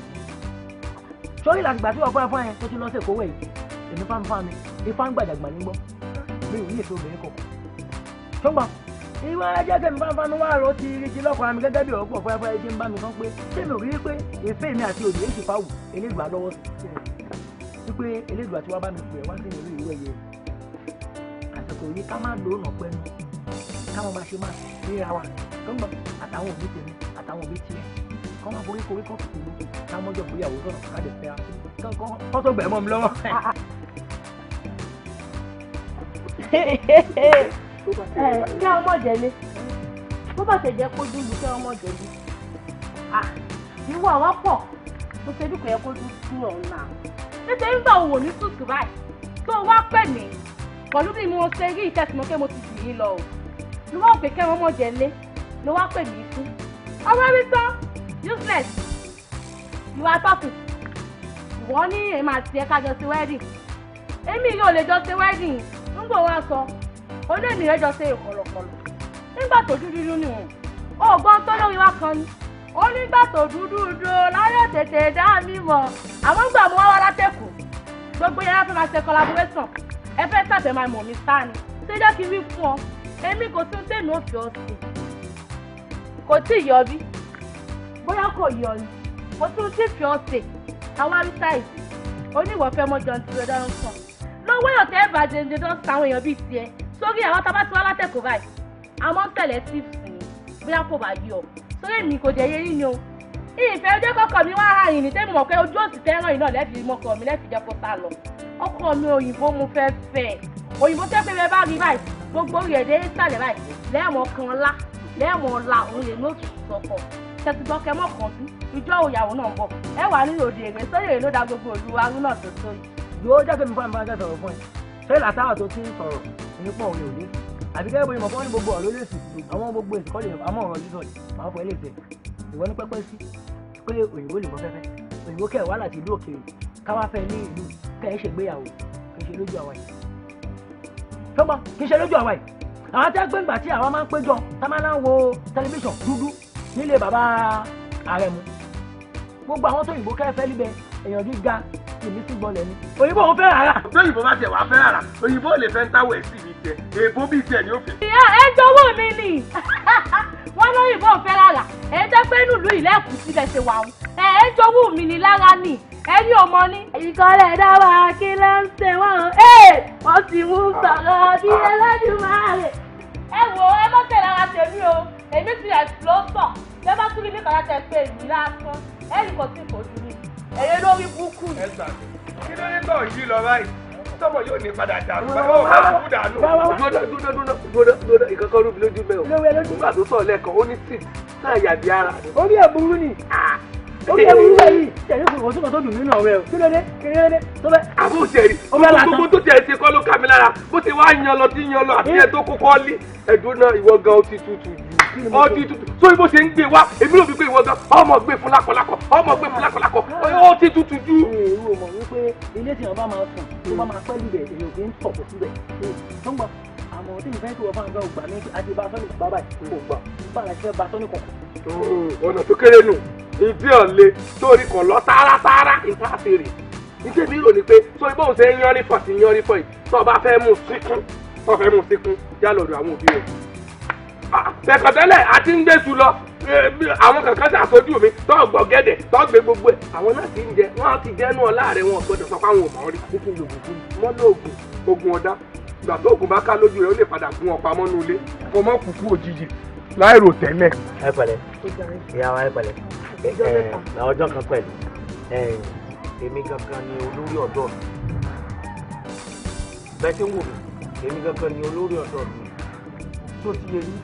Sórí làtìgbà tí ọ̀pọ̀ ẹ̀fọ́ yẹn tó ti lọ sí Èkó wẹ̀ yìí, èmi fáńfáń mi, ifá ń gbàjàgbà ní gbọ́, mi ò ní èso obìnrin kọ̀ọ̀kan. Ṣùgbọ́n ìwà ajá kẹ́mi fáńfáń mi wá rò ó ti rí ti lọ́kọ̀ọ́ mi gẹ́gẹ́ bí ọ̀pọ̀ fẹ́fẹ́ ṣe ń bá mi sọ pé ṣé mi ò rí pé ìfẹ́ mi àti òdì èsì fáwù elédùà lọ́wọ́ sí wípé elédùà tí wàá bá mi pè wá sí ìlú ìlú ẹ̀yẹ àsìkò yìí ká má lóònà pẹ́nu ká má bá ṣe máa ríra wa gbọ́ngbọ́n àtàwọn òbí tèmi àtàwọn òbí tiẹ̀ kọ́ máa forí korí kọ́ fìdí lóko ká mọ́jọ́ gbéyàwó sọ̀rọ̀ ká lè fẹ́ kọ́ tó gbẹ̀ mọ́ mi lọ́wọ́. Kí ọmọ jẹlé bó bá ṣe jẹ kó dúdú kí ọmọ jẹlé ìwọ àwọn pọ̀ mo ṣe dúkọ̀ yẹ kó dúdú ọ̀hún náà nítorí nígbà òwò ní sùsù báyìí tó wá pè mí pẹ̀lú bí mo ṣe rí ìtẹ̀símọ́ pé mo ti jù yín lọ o ló wá pè kí ọmọ jẹlé ló wá pè mí fún ọmọ mi tán useless you are talking ìwọ ní èmi àti ẹ kájọ ṣe wedding èmi yóò lè jọ ṣe wedding ńgbò wá sọ olóòmì rẹ jọ ṣe ìkọlọkọlọ nígbà tó dúdú nù wọn ọgbọ́n tó lórí wá kan ni ó nígbà tó dúdú do láyọ̀ tètè dá mi mọ̀ àwọn gbà mú wá wá látẹ̀kù gbogbo yẹn láti máa ṣe collaboration ẹ fẹ́ sàtẹ̀ máa mọ̀ mí sá ni ṣé jẹ́ kí n wí fún ọ èmi kò tún tèmi ò fi ọ sí kò tí ì yọ bí bóyá kò yọ ni kò tún tí fi ọ sí àwọn arísáìsì oníwọ̀fẹ́ mọ́jọ ti rẹ̀ dán sàn lọ́wọ́ èèyàn tẹ́ ẹ̀ bàjẹ́ ń dán sáwọn èèyàn bíi tiẹ̀ sórí àwọn tá a bá ti wá látẹ̀kọ̀ báyìí àmọ́ ń tẹ̀lé tips ni bóyá kò bá yí ọ sórí èmi kò jẹ́ yé yín ni o ìfẹ́ ojú kọkọ mi wá ara yìí ní tẹ́mi mọ̀ pé ojú òsì tẹ́ràn yìí náà lẹ́ẹ̀fì mọ́kọ mi lẹ́ẹ̀fì jẹ́ kó sá lọ ọkọ mi òyìnbó mo fẹ́ fẹ́ òyìnbó tẹ́ pé bẹ́ẹ̀ bá rí báyìí gbogbo rẹ̀ dé sàlẹ̀ báyìí lẹ́ẹ̀mọ̀ kan lá lẹ́ẹ̀mọ̀ la òun lè ní òtún sọkọ tẹ̀sígbọ́ kẹmọ́ kan bí ìjọ òyàwó náà ń bọ̀ ẹ wà nínú òde èrè sórí èrè ló da gbogbo òlu arúnà tó tó yìí. Yóò jáde mi fún mi fún sọ̀rọ̀ fún ẹ ṣé làtàwà tó ti ń sọ̀rọ̀ nípa òun ò lè sùn àbí gẹ́gẹ́ bóyá mọ̀ fún wọn ní gbogbo ọ̀rọ̀ ló lè sùn àwọn gbogbo èsì kọ́ lè àmọ́ ọ̀rọ̀ yìí sọ̀rọ̀ màá fọ ilé ìfẹ́ ìwọ ní pẹ́pẹ́ sí pé òyìnbó lè mọ fẹ́fẹ́ òyìnbó kẹ́ ẹ̀ wá láti ìlú òkèèrè káwá fẹ́ ní ìlú kẹ́ ẹ̀ ṣègbéyàwó kì í ṣe lójú àwa yìí ṣọgbọ́n kì í ṣe lójú àwa yìí àwọn tẹ́ gbé ńgbà tí àwa máa ń péjọ tá máa ń wo tẹlifíṣàn dúdú nílé bàbá Àrẹ̀mú gbogbo àwọn tó òyìnbó kẹ́ fẹ́ líbẹ̀ èèyàn gíga ìmísí gbọ́lẹ̀ ni òyìnbó òun fẹ́ rárá. Tóyìnbó bá tiẹ̀ wá fẹ́ rárá, òyìnbó lè fẹ́ ń táwọ̀ ẹ̀ sí ibi tiẹ̀, èèbó bíi tiẹ̀ ni ó fẹ́. Ìyá ẹ jọ̀wọ́ mi ni wọ́n lóyìnbó òun fẹ́ rárá ẹ jẹ́ pé nílùú ìlẹ́kùn síbẹ̀ ṣe wà wọn ẹ jọ̀wọ́ mi ni lára ni ẹni ò mọ ní. Ìkọlẹ̀ dáwà kí ló ń ṣe wọ́n wọ́n sì mú sọ̀rọ̀ bí Ẹlẹ́dùmarè. Ẹ wo ẹ mọ́ tẹ̀lé ara tèmi o èmi ti ẹ̀sìlọ́sọ̀ bẹ́ẹ̀ bá tún rí mi kàrà tẹ̀ pé èmi lásán ẹnì kò tí kò dùn mí ẹ̀yẹ lórí búkú. Ẹ gbà mí kí ló dé tọ̀ yí lọ báyìí tọmọ yóò ní padà dàrú báwo bá kú dànù. Dúró dúró dúró dúró dúró ìkankan rúbi lójú mẹ́ o nígbà tó sọ̀rọ̀ lẹ́ẹ̀kan ó ní six náà yàbí ara. Orí ẹ̀ burú ni orí ẹ̀ burú báyìí tẹ̀lé kò tó kò tó dùn mí náà rẹ o kí ló dé kí ló dé tó bẹ́. Àbó tẹ̀rí gbogbo tó tẹ̀ ṣe kọ́ ló kà mí lára bó ti wá yan lọ tí yan lọ àti ẹ̀ tó kókó lé ẹ̀dùn náà ìwọ gan ó ti tutù jù ọtí tutù sórí bó ṣe ń gbé wá èmi ló fi pé ìwọ gan ọmọ gbé fún lákọlákọ ọmọ gbé fún lákọlákọ ó ti tutù jù. Èrò mọ̀ wípé ilé tí wọn bá máa sùn tó bá máa pẹ́ lulẹ̀ èèyàn kì í tọ̀pọ̀ síbẹ̀ tó ń gbọ́ àmọ́ tí ìfẹ́ tí wọ́n fáwọn gan gbà mí àti bá sọ́nì bàbá yìí kò gbà bá a ṣe bá sọ́nì kọ̀ọ̀kan. Ọ̀nà tó kéré nù ìdí ọ̀lẹ sórí kan lọ tààràtààrà ìta àṣírí nítorí mi rò ní pé sórí bóun ṣe ń yánrí fọ̀ sí yánrí fọ̀ yìí tó o bá fẹ́ mú síkún tó o fẹ́ mú síkún yá lọ́dọ̀ àwọn òbí rẹ̀. Tẹ̀kọ̀tẹ́lẹ̀ àti ń gbèsù lọ Àwọn kankan ṣàṣojú mi tó gbọ̀gẹ́dẹ̀ tó gbé gbogbo ẹ̀. Àwọn náà ti ń jẹ, wọ́n ti jẹ́nu ọ̀la rẹ̀ wọn gbọ́dọ̀ sọ fáwọn ò mọ̀ rí. Wọ́n lóògùn, oògùn ọ̀dá. Ìgbà tó oògùn bá ká lójú rẹ̀ ó lè padà gún ọ̀pá mọ́nú ilé. Kò mọ́ kúkú òjijì láìrò tẹ́lẹ̀. Ẹ pẹ̀lẹ́, ìyá wa ẹ pẹ̀lẹ́. Ọjọ́ kan pẹ̀lú. Èmi gangan ni olórí ọ̀dọ́ mi. Bẹ́ẹ̀ tí ń wò mí, èmi gangan ni olórí ọ̀dọ́ mi. Tó ti yé yín.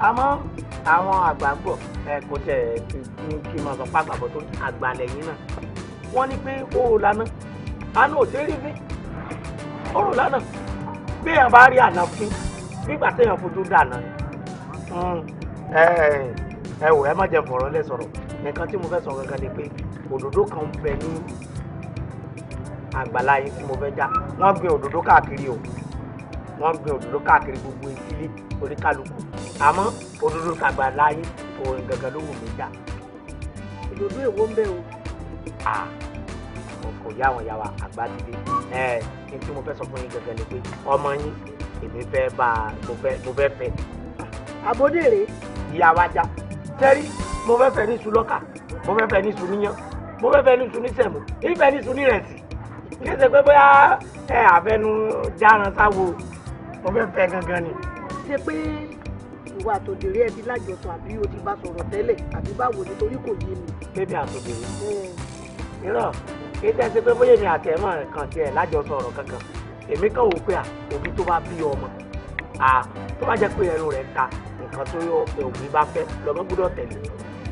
Àmọ́ àwọn àgbà bọ̀ kò tẹ̀ ní kí n máa sọ pé àgbà bọ̀ tó àgbà lẹ́yìn náà. Wọ́n ní pé ó lànà, àánú ò ṣe é rí fín. Ó rò lánàá. Bí èèyàn bá rí àná fín, nígbà téèyàn fojú dànà ni. Ẹ wò ẹ má jẹ́ fọ̀rọ̀ lẹ́ sọ̀rọ̀. Nǹkan tí mo fẹ́ sọ gangan ni pé òdòdó kan ń bẹ ní àgbàlá yìí tí mo fẹ́ já. Wọ́n gbin òdòdó káàkiri o. Wọ́n gbin òdòdó káàkiri gbogbo ìdílé oníkálukú. Àmọ́ òdòdó àgbàlá yìí òun gangan ló wù mí já. Òdòdó èwo ń bẹ o? Kò yá àwọn ìyá wa àgbà ti dé. Ní tí mo fẹ́ sọ fún yín gangan ni pé ọmọ yín èmi fẹ́ bá mo fẹ́ fẹ́. Àbódèrè. Ìyá wa já. Sẹ́rí mo fẹ́ fẹ́ ní iṣu lọ́kà, mo fẹ́ fẹ́ ní iṣu níyán, mo fẹ́ fẹ́ ní iṣu ní sẹ̀mó, ìfẹ́ ní iṣu ní ìrẹsì. Kì í ṣe pé bóyá ẹ àfẹnu járan sáwo, mo fẹ́ fẹ́ gangan ni. Ṣé pé ìwà àtòdèrè ẹbí lájọsọ àbí o ti bá sọ̀rọ̀ tẹ́lẹ̀ àbí báwo ni torí kò yé mi. Bébí àtòdèrè. Irọ́ kì í tẹ́ ṣe pé bóyá èmi àti ẹ̀ mọ̀ kàn tiẹ̀ lájọsọ ọ̀rọ̀ kankan. Èmi kàn wò pé òbí tó bá bí ọmọ tó bá jẹ́ pé ẹnu rẹ̀ ta nǹkan tó yọ òbí bá fẹ́ lọ́mọ gbọ́dọ̀ tẹ̀lé.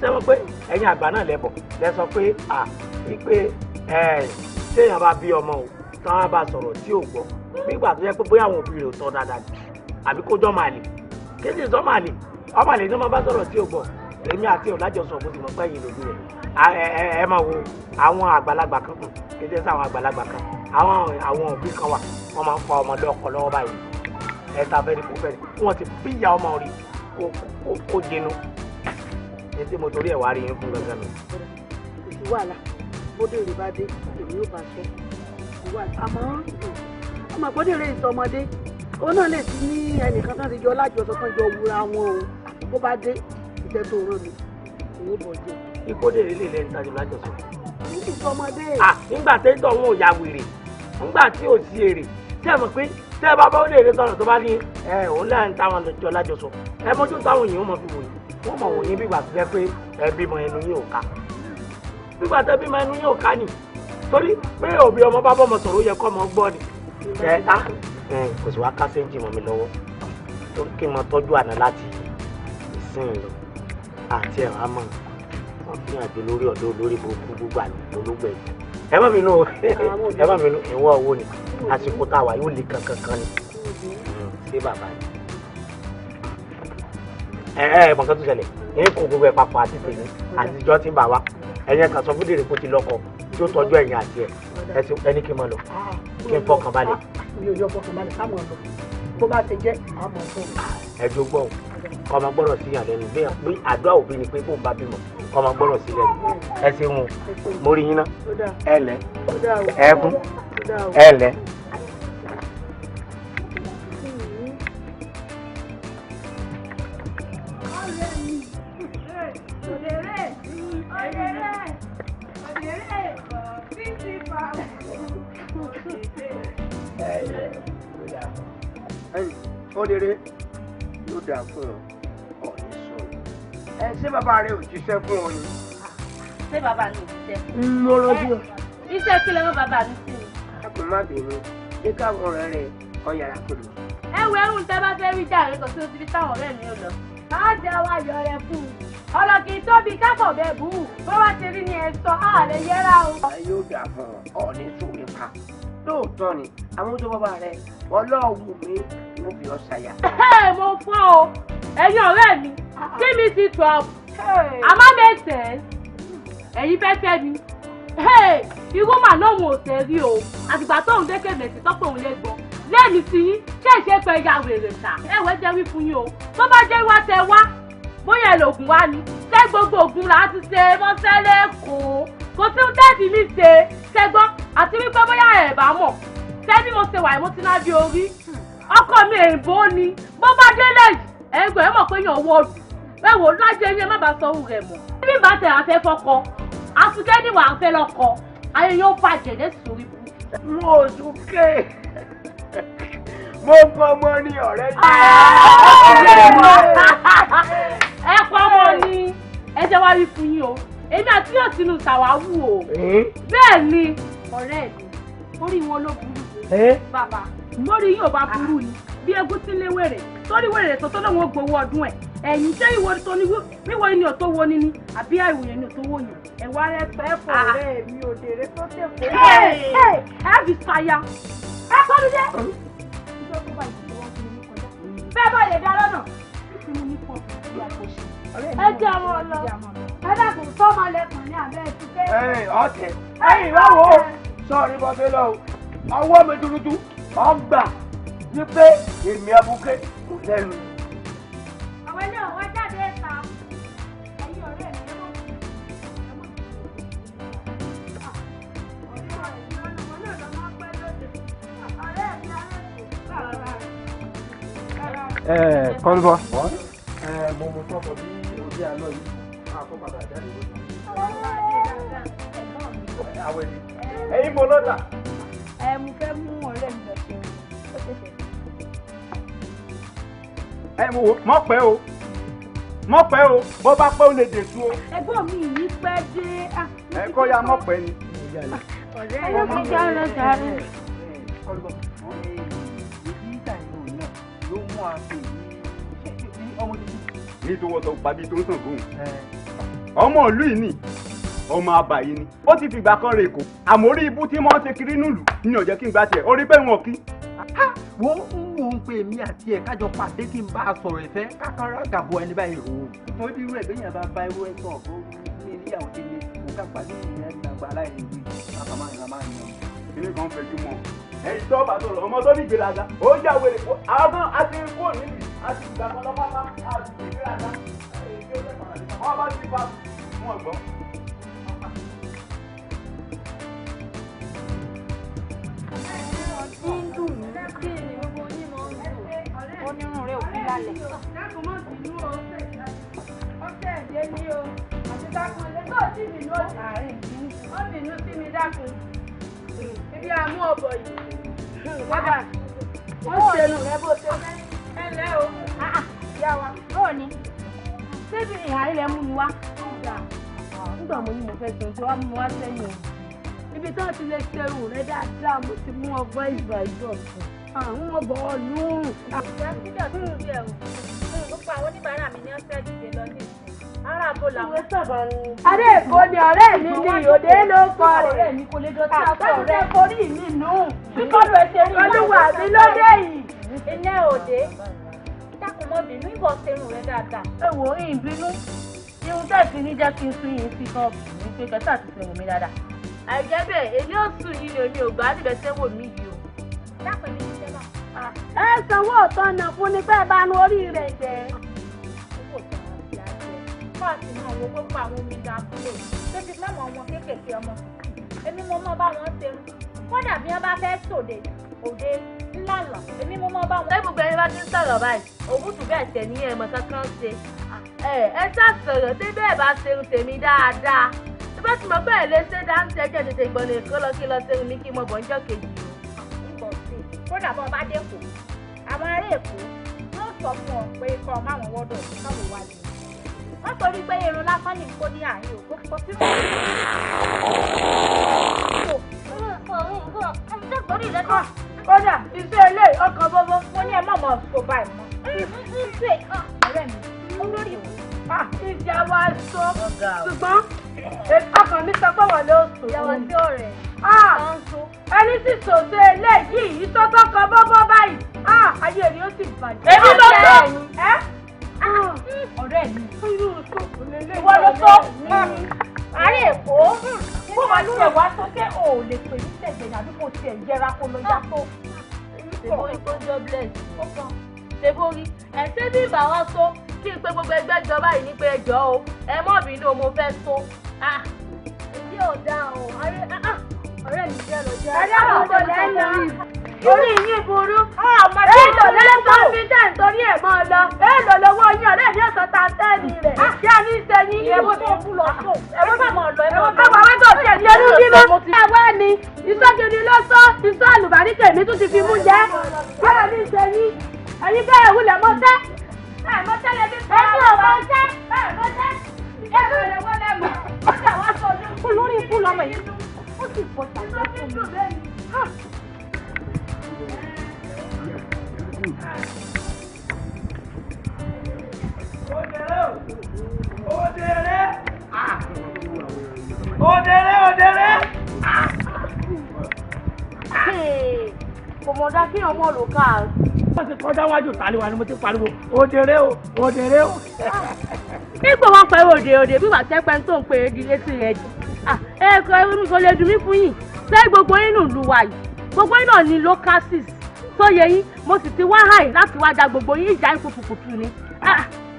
Sẹ́wọ́n pé ẹ̀yin àgbà náà lẹ́bọ̀ lẹ sọ pé wípé téèyàn bá bí ọmọ o tán bá sọ̀rọ̀ tí ò gbọ́ nígbà tó yẹ pé bóyá àwọn òbí rẹ̀ ò tọ́ dáadáa àbí kó jọ́ máa lè kí sì sọ máa lè ọmọ àlè ní wọ́n bá sọ̀rọ̀ tí ò gbọ́. Èmi àti ọ̀làjọsọ bó ti mọ̀ pé ẹ̀yin lòdì rẹ̀ ẹ máa wo àwọn àgbàlagbà kan kù kí jẹ́ sáwọn àgbàlagbà kan àwọn òbí kan wà wọ́n máa ń fa ọmọ lọ́kọ lọ́wọ́ báyìí ẹ ta fẹ́ ni kò fẹ́ ni wọ́n ti bíyà ọmọ rí kó jẹnu ní tí mo torí ẹ̀ wá rí yín fún gangan mi. Kò sí wàhálà bódèrè bá dé èmi ò bá sọ àmọ́ ọmọ bódèrè ìsọmọdé òun náà lè ti ní ẹnìkan tán ti jọ lájọsọ tán jọ wúra wọn o bó bá dé ìtẹ́ tó rán mi òun bọ̀ jẹ. Ìkódèrè lè lẹ́nu tájọ lájọsọ. Ìsọmọdé. Nígbà tẹ́tọ̀ wọn ò ya wèrè nígbà tí ò sí èrè tí ẹ mọ̀ pé tẹ́ ẹ bá bá òdèrè sọ̀rọ̀ tó bá ní ẹ òun láàrin táwọn jọ lájọsọ ẹ mọ́jú táwọn èèyàn mọ̀ fi wò yín wọ́n mọ̀ wò yín bí ìgbà tó jẹ́ pé ẹ bímọ ẹnu yín ò ká bí ìgbà tó bímọ ẹnu yín ò ká nì torí pé òbí ọmọ bá bọ́mọ sọ̀rọ̀ ó yẹ kọ́ ọmọ gbọ́ ni. Ẹ ta kò sì wá ká séńjì mọ́ mi lọ́wọ́ torí kí n mọ tọ́jú àná láti ìsìn lọ àti ẹ̀rọ àmọ́ wọ́n fi hàn jù lórí ọ̀dọ́ olórí burúkú gbogbo àná olóògbé yìí. Ẹ má bínú ẹ má bínú ìwọ owó ni àsìkò tá a wà yóò le kankan ni ṣé bàbá ni. Ẹ ẹ mọ̀ nǹkan tó ṣẹlẹ̀ ẹ̀yin kò gbogbo ẹ̀ papọ̀ àti tèmi àtijọ́ tí ń bà wá ẹ̀yin kan sọ fún dèrè kó ti lọ́kọ tí ó tọ́jú ẹ̀yin àti ẹ̀ ẹni kí n máa lọ kí n fọkàn balẹ̀. Mi ò yọ fọkàn balẹ̀ ká mọ̀ lọ bó bá ṣe jẹ́ àmọ̀ fún mi. Ẹ jó gbọ́ o kọ́ ọmọ gbọ́dọ̀ sí yàn lẹ́nu bí àdúrà òbí ni pé bóun bá bímọ kọ́ ọmọ gbọ́dọ̀ sí lẹ́nu ẹ ṣeun o mo rí yín ná ẹ lẹ ẹ kún ẹ lẹ. Òdèrè yóò dáa fún ọ ọ̀ní sọ̀rọ̀ ẹ ṣé bàbá rẹ ò jíṣẹ́ fún ọ ni. Ṣé bàbá mi ò jíṣẹ́ fún mi? Mo rọjú ọ. Iṣẹ́ kí lè mọ́ bàbá mi sí mi. Dákun má bínú jẹ́ káwọn ọ̀rẹ́ rẹ kan yàrá kò lọ. Ẹ wo ẹrù tẹ bá fẹ́ rí jàre kò sí ibi táwọn ọ̀rẹ́ mi ò lọ. Á jẹ́ wá yọ rẹ fún un. Ọ̀rọ̀ kì í tóbi káfọ̀ bẹ́ẹ̀ bù ú. Bó bá ti rí ni ẹ sọ, á lè yẹra o. Ẹ yóò dáa fún ọ ọ̀ní sọ̀rọ̀ pa lóòótọ́ ni àwọn tó bàbá rẹ ọlọ́ọ̀wù mi mo fi ọ ṣàyà. Mo fọ́ o ẹ̀yin ọ̀rẹ́ mi kí mi ti tù ọ́ àmọ́ mẹ́sẹ̀ ẹ̀yin fẹ́ fẹ́ mi irú mà lóhùn ò tẹ̀ rí o àtìgbà tóun dékè mẹ̀sì tọ́pọ̀ òun lè gbọ́ lẹ́mi sí yín ṣé ìṣe pé ya wèrè ṣá ẹ̀wẹ̀ jẹ́ wí fún yín o tó bá jẹ́ wá tẹ wá bóyá ẹ lògùn wá ni ṣé gbogbo ògùn là á ti ṣe mọ́ṣẹ́ lẹ́kọ̀ọ́ kò sí ń tẹ́ẹ̀dì mi ṣe ṣẹgbọ́n àti wípé bóyá ẹ̀ bá mọ̀ ṣé bí mo ṣe wà mo ti ná bí orí ọkọ mi èèbó ni bó bá délé yìí ẹgbẹ́ ẹ mọ̀ pé yàn wọ́ọ̀dù Ẹ wò lájẹ yín ẹ má bàa sọ ohun rẹ̀ mọ́. Bí bá tẹ̀ àfẹ́ fọkọ, àsùnkẹ́ ni wàá fẹ́ lọ́kọ, ayé yóò bàjẹ́ lẹ́sùn orí burúkú. Mo súnké. Mo fọmọ ní ọ̀rẹ́ mi. Ẹ pamọ́ ni ẹ jẹ́ wá rí fún yín o. Èmi àti yóò sínú sàwáwù o. Bẹ́ẹ̀ ni ọ̀rẹ́ mi, orí wọn ló burú. Bàbá, mórí yóò bá burú ni bí egún tí ń lé wèrè torí wèrè tó tó lóun ó gbowó ọdún ẹ̀. Ẹ̀yìn ṣé ìwọ tó ní wíwọ ni ò tó wo ni ni àbí àìwòye ni ò tó wò yàn. Ẹ̀wà rẹ pẹ́ fọ̀ ọ̀rẹ́ mi òdèrè tó tẹ̀ fọ́. Ẹ fi ṣàyà. Ẹ kọ́ mi dé. Bẹ́ẹ̀ bá lè dá lọ́nà. Ẹ jẹ́ àwọn ọlọ. Ẹ dàgbọ́n sọ́mọ lẹ́kùn ní abẹ́ ẹ̀sùn. Ẹ ọ̀tẹ̀ ẹ̀yìn báwo sọ̀rí bọ́sẹ̀ lọ ọwọ́ mi tuntun ọgbà wípé èmi abuké kò lẹ́nu. Àwọn ilé ọ̀wá jáde ta. Ẹ̀yin ọ̀rẹ́ mi ẹ mọ̀ Kọ́lùbọ̀. Mo mú tọkọ bí òde àlọ́ yìí máa kó padà jáde lónìí. Àwẹ̀ ni. Ẹ̀yin mo lọ́dà. Ẹ mo fẹ́ mú ọ̀rẹ́ mi lọ ṣe ó ṣẹ̀ṣẹ̀. Ẹ mo wò mọ̀ pẹ́ o mọ̀ pẹ́ o bó bá pẹ́ o lè dè sú o. Ẹ̀gbọ́n mi yìí pẹ́ dé. Ẹ kọ́ ya mọ̀ pẹ́ ni. Ọ̀rẹ́ mi já lọ jàre. Kọ́lùbọ̀ ló mú àpè yìí ọmọ tuntun. Ní tó wọ́tọ̀ pàbí tó ń sàn gòun. Ọmọ ìlú yìí ni ọmọ àbà yìí ni ó ti fìgbà kan rè kó àmórí ibú tí wọ́n ṣe kiri nílùú ní ó jẹ́ kí n gbà tiẹ̀ orí pé wọn kí. Wo ń wò ó pé èmi àti ẹ̀ kájọ pàdé kí n bá a sọ̀rọ̀ ìfẹ́ kákàrà gàbọ̀ ẹni báyìí rò ó. Torí bí irú ẹ̀ bẹ́yìn bá bá irú ẹ̀ sọ̀ ó ní ìyàwó délé kò ká pàdé ìyẹn gbàgbà aláìní ìlú bàbá máa ń ra máa ń yan. Kíní kan fẹjú mọ́ ẹ̀yin tó bá sọ̀rọ̀ ọmọ tó ní ìgbéraga ó yà wèrè kó àwọn àti kó níbi àti ìgbà kan lọ́pàá àti ìgbéraga wọ́n bá ti bá wọn gbọ́. Ń dùn mí kí ni gbogbo yín mọ̀ ń dùn onírun rẹ̀ ò fi balẹ̀. Dákun má bínú o, ọ̀sẹ̀ ẹ̀dẹ́ ni o, àti dákun ilé tó ti bínú àárín ó bínú sí mi dákun. Ibi àmú ọ̀bọ̀ yìí. Bàbá, wọ́n ṣe nù rẹ bó ṣe fẹ́. Ẹ ǹlẹ́ o, ìyá wa. Bóò ni, ṣébi ìhà ilẹ̀ mú mi wá. Nígbà mo ní mo fẹ́ sọ tí wàá mú mi wá sẹ́yìn o. Ibi tí wọ́n ti lè ṣerun rẹ dáadáa mo ti mú ọgbọ́n ìgbà ìjọsìn. Àwọn ọbọ̀ ọlọ́run. Ìyá sílẹ̀ tó ń jẹ o. Gbogbo àwọn oníbàárà mi ní ọ̀sẹ̀ dìde lọ ní ìsìn. Ará àbò làwọn sábà ń. Adé Èkó ni ọ̀rẹ́ mi ní òde ló kọ rẹ̀. Ọ̀rẹ́ mi kò lè dọ̀tí aṣọ rẹ̀. Àtàkùn forí mi nù. Kíkọ́lù ẹ ṣe rí Olúwa mi lóde yìí. Ilé òde. Dákun mọ́ bínú ìbọn ṣerun rẹ dáadáa. Ẹ wò ó ìbínú. Irun tẹ̀sí ní jẹ́ kí n sún yín sí kọ́ọ̀pù ní pé kẹta àti ṣerun mi dáadáa. Àìjẹ́ bẹ́ẹ̀ èmi ò sùn yín ni èmi ò gbà á níbẹ̀ sẹ́wọ̀ mi yìí o. Dákun mi ti jẹ́ bá. Ẹ sanwó ọ̀tọ̀nà fún ni pé bá nu orí rẹ̀ jẹ́. Owó ọ̀tọ̀nà ti àjẹ. Kọ́ọ̀sì náà wo gbogbo àwọn omi gan abúlé tó fi mọ́mọ́ wọn kéékèèké ọmọ. Èmi mo mọ́ bá wọn ṣerun. Kódà bí wọ́n bá fẹ́ sòde òde ńlá lọ èmi mo mọ́ bá wọn. Ṣé gbogbo ẹni bá ti ń sọ̀rọ̀ báyìí? Òwútù bẹ́ẹ̀ tẹ̀ ní ẹ̀mọ́ kankan ṣe. Ẹ ṣá sọ̀rọ̀ tí bẹ́ẹ̀ bá ṣerun tèmi dáadáa. Tí bá ti mọ̀ bẹ́ẹ̀ lè ṣe dáńtì ẹjẹ́ tètè gbọ́n èkó lọ kí lọ ṣerun mi kí mo bọ̀ níjọ́ kejì o. Ìbọ̀ sí i kódà bọ́ bá dé kó àwọn ará Èkó yóò sọ fún ọ pé kọ́ ọ máwọn wọ́dọ̀ káwọn wá lè. Wọ́n torí pé irun lásán ní kó ní àárín òkú kò sí mọ́. Kódà iṣẹ́ ilé ọkọ̀ bọ́bọ́. Mo ní ẹ má mọ̀ sọ báyìí mọ́. Ṣé ọ̀rẹ́ mi olórí ìwé. Ìjà wa sọ ṣùgbọ́n ọkàn mi sọ pé wọ́n ló sùn. Ìyàwó sí ọ̀rẹ́. Ẹni sì sòṣe eléyìí ìtọ́tọ́ kan bọ́bọ́ báyìí ayé rẹ̀ ó sì bàjẹ́. Èmi ló sọ. Ọ̀rẹ́ mi. Ìwọ ló sọ. Àárẹ̀ Èkó. Bó máa tiẹ̀ wá sọ pé o ò lè pè ní sẹ̀gbẹ̀yìn àbí kò tiẹ̀ yẹra kó lọ yá tó. Ṣèbórí tó ń jọ bless. Ṣèbórí ẹ̀ ṣé bí ìbá wa sọ kí n pe gbogbo ẹgbẹ́ ìjọba yìí ní pé ẹjọ́ o ẹ mọ̀ bínú mo fẹ́ so. Èyí ò dáa o, ọ̀rẹ́ mi jẹ́ lọ jẹ́. Ẹ dákun kò lẹ́nu. Orí yín burú. Èèlò lẹ́sọ̀ fi tẹ̀ ń torí ẹ̀ mọ́ ọ lọ. Èèlò lówó yín ọ̀rẹ́ mi ọ̀sán ta tẹ́ẹ̀nì rẹ̀. Ṣé a ní í ṣe yín? Ẹ̀wọ̀n tó ń bú lọ sùn. Ẹ̀wọ̀n bá mọ̀ lọ. Ẹ̀wọ̀n bá wà tó ṣe ní ọdún bímọ. Ẹ̀wọ̀n ni ìsọ́gidi ló sọ ìsọ́ àlùbáríkè mi tún ti fi mú jẹ́. Báwo ní í ṣe yín? Ẹ̀yin bẹ́ẹ̀ wulẹ̀ mọ́ tẹ́. Ẹ̀ mọ́ tẹ́lẹ̀ bí ẹ̀yin ò mọ́ tẹ́. Ẹ̀ mọ́ tẹ́. Olórí ikú lọmọ yìí ó sì pọ̀ tàbí fún mi. Òdèrè òdèrè òdèrè. Kò mọ̀ dá kí ọmọ lò ká. Wọ́n ti kọjá wájú tàlíwá ni mo ti pariwo òdèrè o òdèrè o. Nígbà wọn pẹ́ òde òde bí wàá tẹ́pẹ́ tó ń pè é di létí rẹ̀ jù. Ẹ kò kò lè dùn mí fún yín. Ṣé gbogbo inú ìlú wa yìí? Gbogbo yín náà ní locasis tó yẹ yín. Mo sì ti wá hàì láti wá ja gbogbo yín ìjà ikú kùkùtù ni.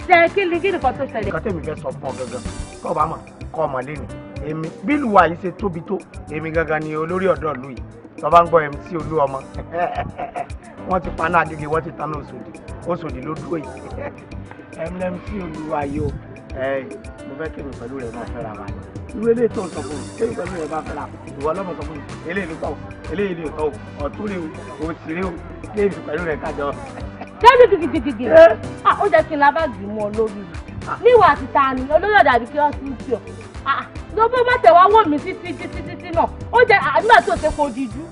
Ṣé kí ni kí nìkan tó ṣẹlẹ̀? Nǹkan tèmi fẹ́ sọ fún ọ gangan kọ́ ọ bá mọ̀ kọ́ ọ mọ̀ lé mi. Èmi bí ìlú wa yìí ṣe tóbi tó èmi gangan ni olórí ọ̀dọ́ ìlú yìí. Tó bá ń gbọ́ MC Olúọmọ. Wọ́n ti paná Agége, wọ́n ti taná Òṣòdì. Òṣòdì ló dúró yìí. MC Olúwa yìí o. Mo fẹ́ kémi pẹ̀lú rẹ̀ máa fẹ́ra wa ni. Irú eléyìí tó ń sọ fún mi, kémi pẹ̀lú rẹ̀ máa fẹ́ra. Ìwọ lọ́mọ sọ fún mi, eléyìí ló tọ̀, eléyìí ló tọ̀, ọ̀tún rè o, òsì rè o, kémi pẹ̀lú rẹ̀ kájọ. Débi gidigidi. Ó jẹ́ kí n lábàgì mọ́ lórí rẹ̀. Níwà àti ta ni olórí ọ̀dà àbí kí wọ́n ti ń fi ọ̀. Ló bó má tẹ̀ wá wò mí títí títí títí náà. Ó jẹ́ nígbà tí ò ṣe kó dijú.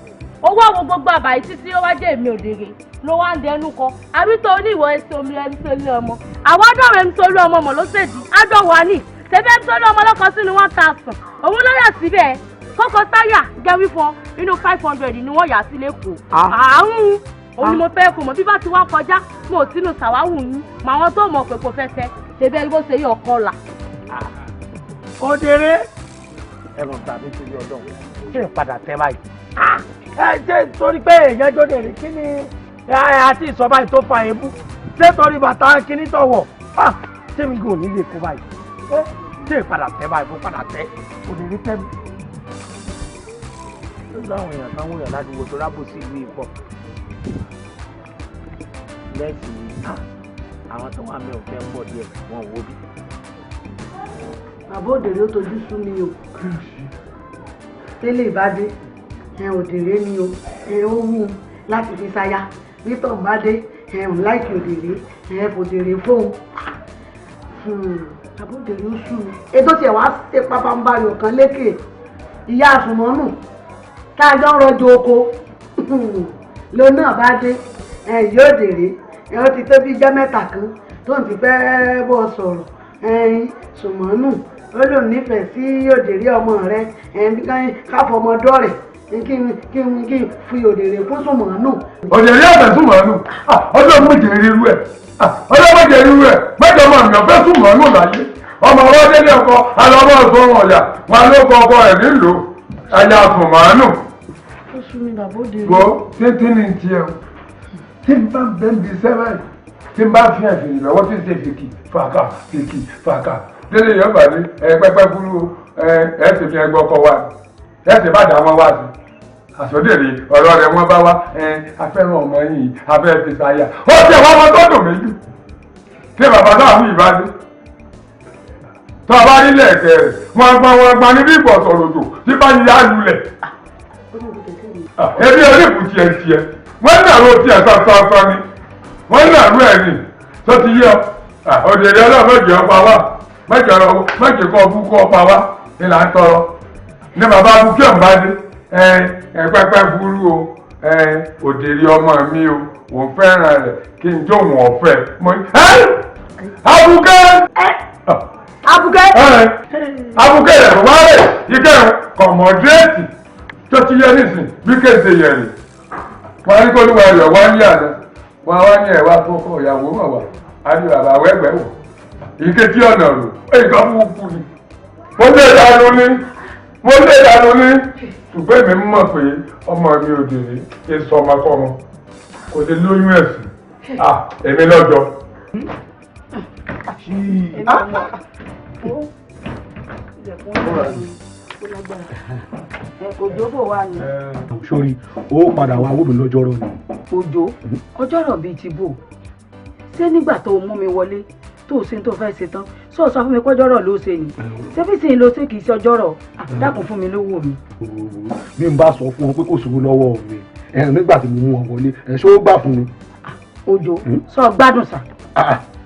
Owó àwọn gbogbo àbàyí títí ó wá jẹ́ èmi òdèrè ló wá ń dẹnu kọ. Àbí tó ní ìwọ ẹsẹ̀ omi ẹni tó lé ọmọ. Àwọn adọ́rẹ̀ ẹni tó lé ọmọ mọ̀ ló ṣèdí. Adọ́ wa ní. Ṣebí ẹni tó lé ọmọ lọ́kọ sínú 1000. Òun ló yà síbẹ̀. Kókó táyà jẹ́ wífọn inú 500 ni wọ́n yà sí lẹ́kọ̀ọ́. Àrùn òun ni mo fẹ́ kó mọ̀ bí bá ti wá kọjá mo ò sínú sàwáwù yín mọ àwọn tó mọ̀ pé kò fẹ́ fẹ́ ṣebí ẹni bó ṣe yí ọkọ là. Òdèrè ẹ̀rọ tàbí torí ọdún ṣé ìpadà tẹ́ báyìí. Ẹ ṣe torí pé èèyàn jódèrè kí ni àti ìsọ báyìí tó fa èébú ṣé torí bàtà kíní tọ̀wọ̀ ṣé mi kò ní lè kó báyìí ṣé ìpadà tẹ́ báyìí mo padà tẹ́ òdèrè tẹ́ mi. Ó láwọn èèyàn kan wòyàn ládùúgbò tó rábò sí ìlú ìbọn lẹ́sìn ní àwọn tó wà mẹ́ ò fẹ́ pọ̀ díẹ̀ wọn ò wó bí. Bàbá òdèrè ó tojú sú mi o. Tẹ́lẹ̀ ìbádé ẹ òdèrè ni o ẹ ó wù ú láti fi ṣaya nítọ̀ bá dé ẹ ò láìkì òdèrè ẹ fòdèrè fóun. Bàbá òdèrè ó sú mi. Ètò tiẹ̀ wá ṣe pàpàǹbarì ọ̀kan lékè ìyá àsùnmọ́nù tá a jọ ń rọjò oko lòun náà bá dé ẹ yóò dèrè ẹ ó ti tó bí ijọ́ mẹ́ta kan tó ń ti fẹ́ bọ́ sọ̀rọ̀ ẹyin sùmọ́nù ó lòun nífẹ̀ẹ́ sí òdèrè ọmọ rẹ ẹyin káfọmọdọ́ rẹ̀ kí n fi òdèrè fún sùmọ́nù. Òdèrè ọ̀fẹ́ sùmọ́nù ọjọ́ méje ríru ẹ̀ ọjọ́ méje ríru ẹ̀ mẹ́jọ ọmọ mi ọ̀fẹ́ sùmọ́nù láyé ọmọ ọwọ́ délé ọkọ alọ́mọ ọ̀sán ọ̀yà wọn ló kọ ọkọ ẹ̀ nílò ẹ̀yà sùmọ́nù. Ó sú mi bàbá òdèrè. Wo títí ní tiẹ̀ o tí n bá bẹ́ẹ̀ bí sẹ́wọ̀n báyìí tí n bá fi àfihàn lọ́wọ́ tí n ṣe fìkì fàkà fìkì fàkà délé yóò bá dé ẹ pẹ́pẹ́ kúrú ẹ ẹ sì fi ẹgbẹ́ ọkọ wa ẹ sì bá dà wọn wá sí àsọdèrè ọ̀rọ̀ rẹ̀ wọ́n bá wá ẹ afẹ́ràn ọmọ yìí afẹ́ fi ṣàyà ó ti àwọn ọmọ tó dùn méjì tí bàbá náà mú ìbádé tó a bá nílẹ̀ ẹ̀kẹ́ rẹ̀ wọ́n gbọ́n wọ́n gbọ́n níbi ìbọ̀sọ̀rọ̀ òjò tí bá yá lulẹ̀ ebi oníkù tiẹ̀ tiẹ̀ wọ́n nàró tiẹ̀ sọ́sọ́sọ́ ni wọ́n nàró ẹ̀ ní tó ti yọ òdèrè ọlọ́mọdé ọpa wá mẹ́jọ kọ́ ọbú kọ́ ọpa wá ni là ń tọrọ ní bàbá abúkẹ́ ọ̀nbádé ẹ pẹ́pẹ́ burú o ẹ òdèrè ọmọ mi o òun fẹ́ràn rẹ̀ kí n jó òun ọ̀fẹ́ mo ní ẹ abúkẹ́ abúkẹ́ abúkẹ́ rẹ̀ wá rẹ̀ ike kọ̀mọ̀déètì tó ti yẹ nísìn bí kéde yẹ̀ rè wọ́n ní kó ló wà rẹ̀ wá ní àná wọ́n wá ní ẹ̀wá fọ́kọ̀ ìyàwó mọ̀ wá á ní bàbá wẹ́gbẹ́ wò ike tí ọ̀nà rò èyí kan fún kú ni mo lè dànù ní mo lè dànù ní ṣùgbọ́n èmi mọ̀ pé ọmọ mi ò dèrè èso ọmọkọ́mọ kò lè lóyún ẹ̀sìn èmi lọ́jọ́. Òjò bò wá ni. Sórí ó padà wá wò mí lọ́jọ́rọ̀ ni. Òjò ọjọ́rọ̀ bíi ti bò ṣé nígbà tó o mú mi wọlé tó o ṣe tó fẹ́ ṣe tán sọ sọ fún mi pọ́jọ́rọ̀ ló ṣe ni ṣé bí sìn ló ṣe kì í ṣe ọjọ́rọ̀ dákun fún mi lówó mi. Mi ń bá sọ fún ọ pé kò sówó lọ́wọ́ mi nígbà tí mo mú ọ wọlé ṣé ó gbà fún mi. Òjò sọ gbádùn sà.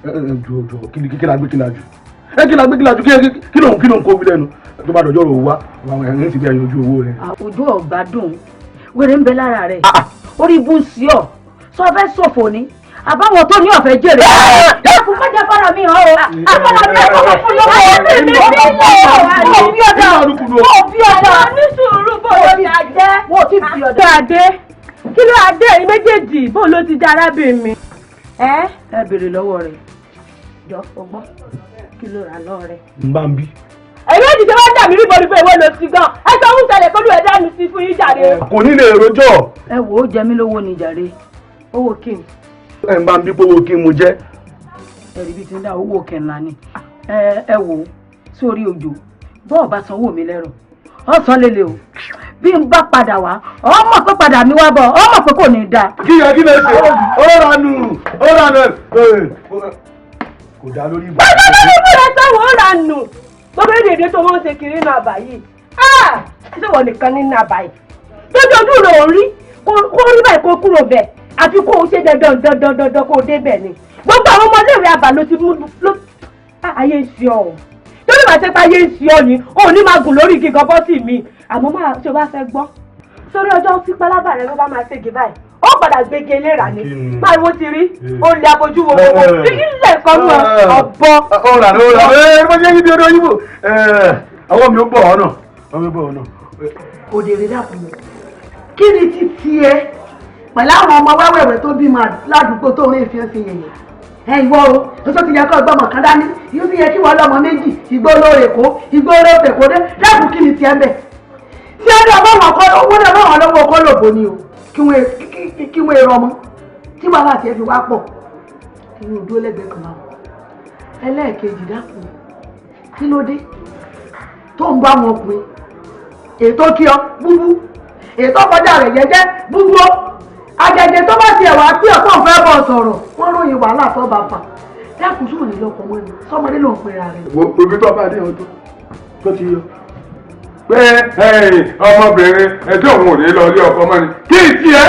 Jọ kí la gbé kí la jù kí la gbé kí la jù kí lòun kó wí lẹ́nu tó bá dọjọ́ rò wá ẹ̀rín ti bí ẹyin ojú owó rẹ̀. Òjò ọ̀gbádùn wèrè ń bẹ lára rẹ̀ orí ibú ń sí ọ sọ fẹ́ ṣòfò ni àbáwọn tó ní ọ̀fẹ́ jèrè. Dákun má jẹ́ fara mi hàn o. Àfọlá mi ò kọ́ fún lọ́wọ́. Mo bí ọ̀dà. Mo bí ọ̀dà. Ní sùúrù bó ló ti jẹ́. Mo ti bí ọ̀dà. Adé kí ló adé ẹ̀yin méjèèjì bó ló ti jẹ́ arábìnrin mi. Ẹ béèrè lọ́wọ́ rẹ̀. Jọ ọgbọ́n kí ló rà lọ́ọ́ rẹ̀. N bá ń bí. Ẹ̀yin méjì tí wọ́n dà mí ríbo ríbo ìwé lọ sí gan. Ẹ sọ fún tẹ̀lé kólú ẹ̀ dánú sí fún yín jàre. Kò ní lè rojọ́. Ẹ wò ó jẹ mí lówó ni jàre. Owó kí ni? Ẹ ń bá ń bí pé owó kí mo jẹ́. Ẹ̀rí bíi ti ń dá owó kẹ̀ńlá ni. Ẹ wò ó sórí Òjò bọ́ọ̀ bá sanwó mi lẹ́rọ̀ ọ̀sán lélẹ̀ o bí n bá padà wá ọmọ pé padà mi wá bọ̀ ọmọ pé kò ní í dáa. Kí yẹ kí lè ṣe ó ranù ó ranù kò dá lórí ìbò. Bàbá mi ní ìbúra táwọn ó ranù gbogbo èdè èdè tó wọ́n ń ṣe kiri nínú àbá yìí ṣé wọ́n nìkan nínú àbá yìí lójú ojú rẹ̀ ò rí kó rí báyìí kó kúrò bẹ̀ àfi kó o ṣe dandan dandan dandan kó o débẹ̀ ni gbogbo àwọn ọmọléèwé àbá ló ti mú ló ayé ń ṣe ọ torí màá ṣe pé ayé ń ṣe ọ ni ò ní máa gùn lórí igi gan bọ́sì mi àmọ́ máa ṣe o bá fẹ́ gbọ́ sórí ọjọ́ tí pálábà rẹ ló bá máa ṣègì báyìí ó padà gbégi eléra ni máa wo ti rí ó lè abojú wo gbogbo ilé nǹkan nù ọ̀bọ. Ó rà ló rà ẹ ẹ jẹ́ ibi odò yìí bò ọwọ́ mi ó bọ̀ ọ́ náà ọwọ́ mi ó bọ̀ ọ́ náà. Òdèrè dàpọ̀ kí ni ti tiẹ̀ pẹ̀lú àwọn ọmọ wẹ́wẹ̀wẹ̀ tó bímọ ládùúgbò tó ń rí ìfẹ́ sí yẹ̀yẹ̀ ẹ ìwọ o tó ti yẹ kó gbọmọ kan dání yóò ti yẹ kí wọ́n lọ́mọ méjì ìgbó olóore kó ìgbó olóore kó dé dáàbò kí ni tiẹ̀ ń bẹ̀ tí ẹ dọ̀ báwọn kọ́ owó dọ̀ báwọn lọ́wọ́ kọ́ lòbó ni o kí wọ́n èrò ọmọ tí wàhálà tiẹ̀ fi wá pọ̀ inú dúró lẹ́gbẹ̀ẹ́ kan máa ẹlẹ́ẹ̀kejì dákun kí ló dé tó ń bá wọn ọkùnrin ètò kí ọ búbú ètò kọjá rẹ̀ jẹ́jẹ́ búbú ó àjẹjẹ tó bá tiẹ̀ wá pé ọ̀pọ̀ fẹ́ bọ̀ sọ̀rọ̀ wọ́n ròyìn wàhálà tó bá fà dákun sóò ní lọ́kọ̀ mọ́ ni sọmọdé ló ń pera rẹ̀. Wo ibi tó bá dé ọdún tó ti yọ pé ọmọbìnrin ẹjọ́ òun ò ní lọ ilé ọkọ mọ́ ni kí n tiẹ̀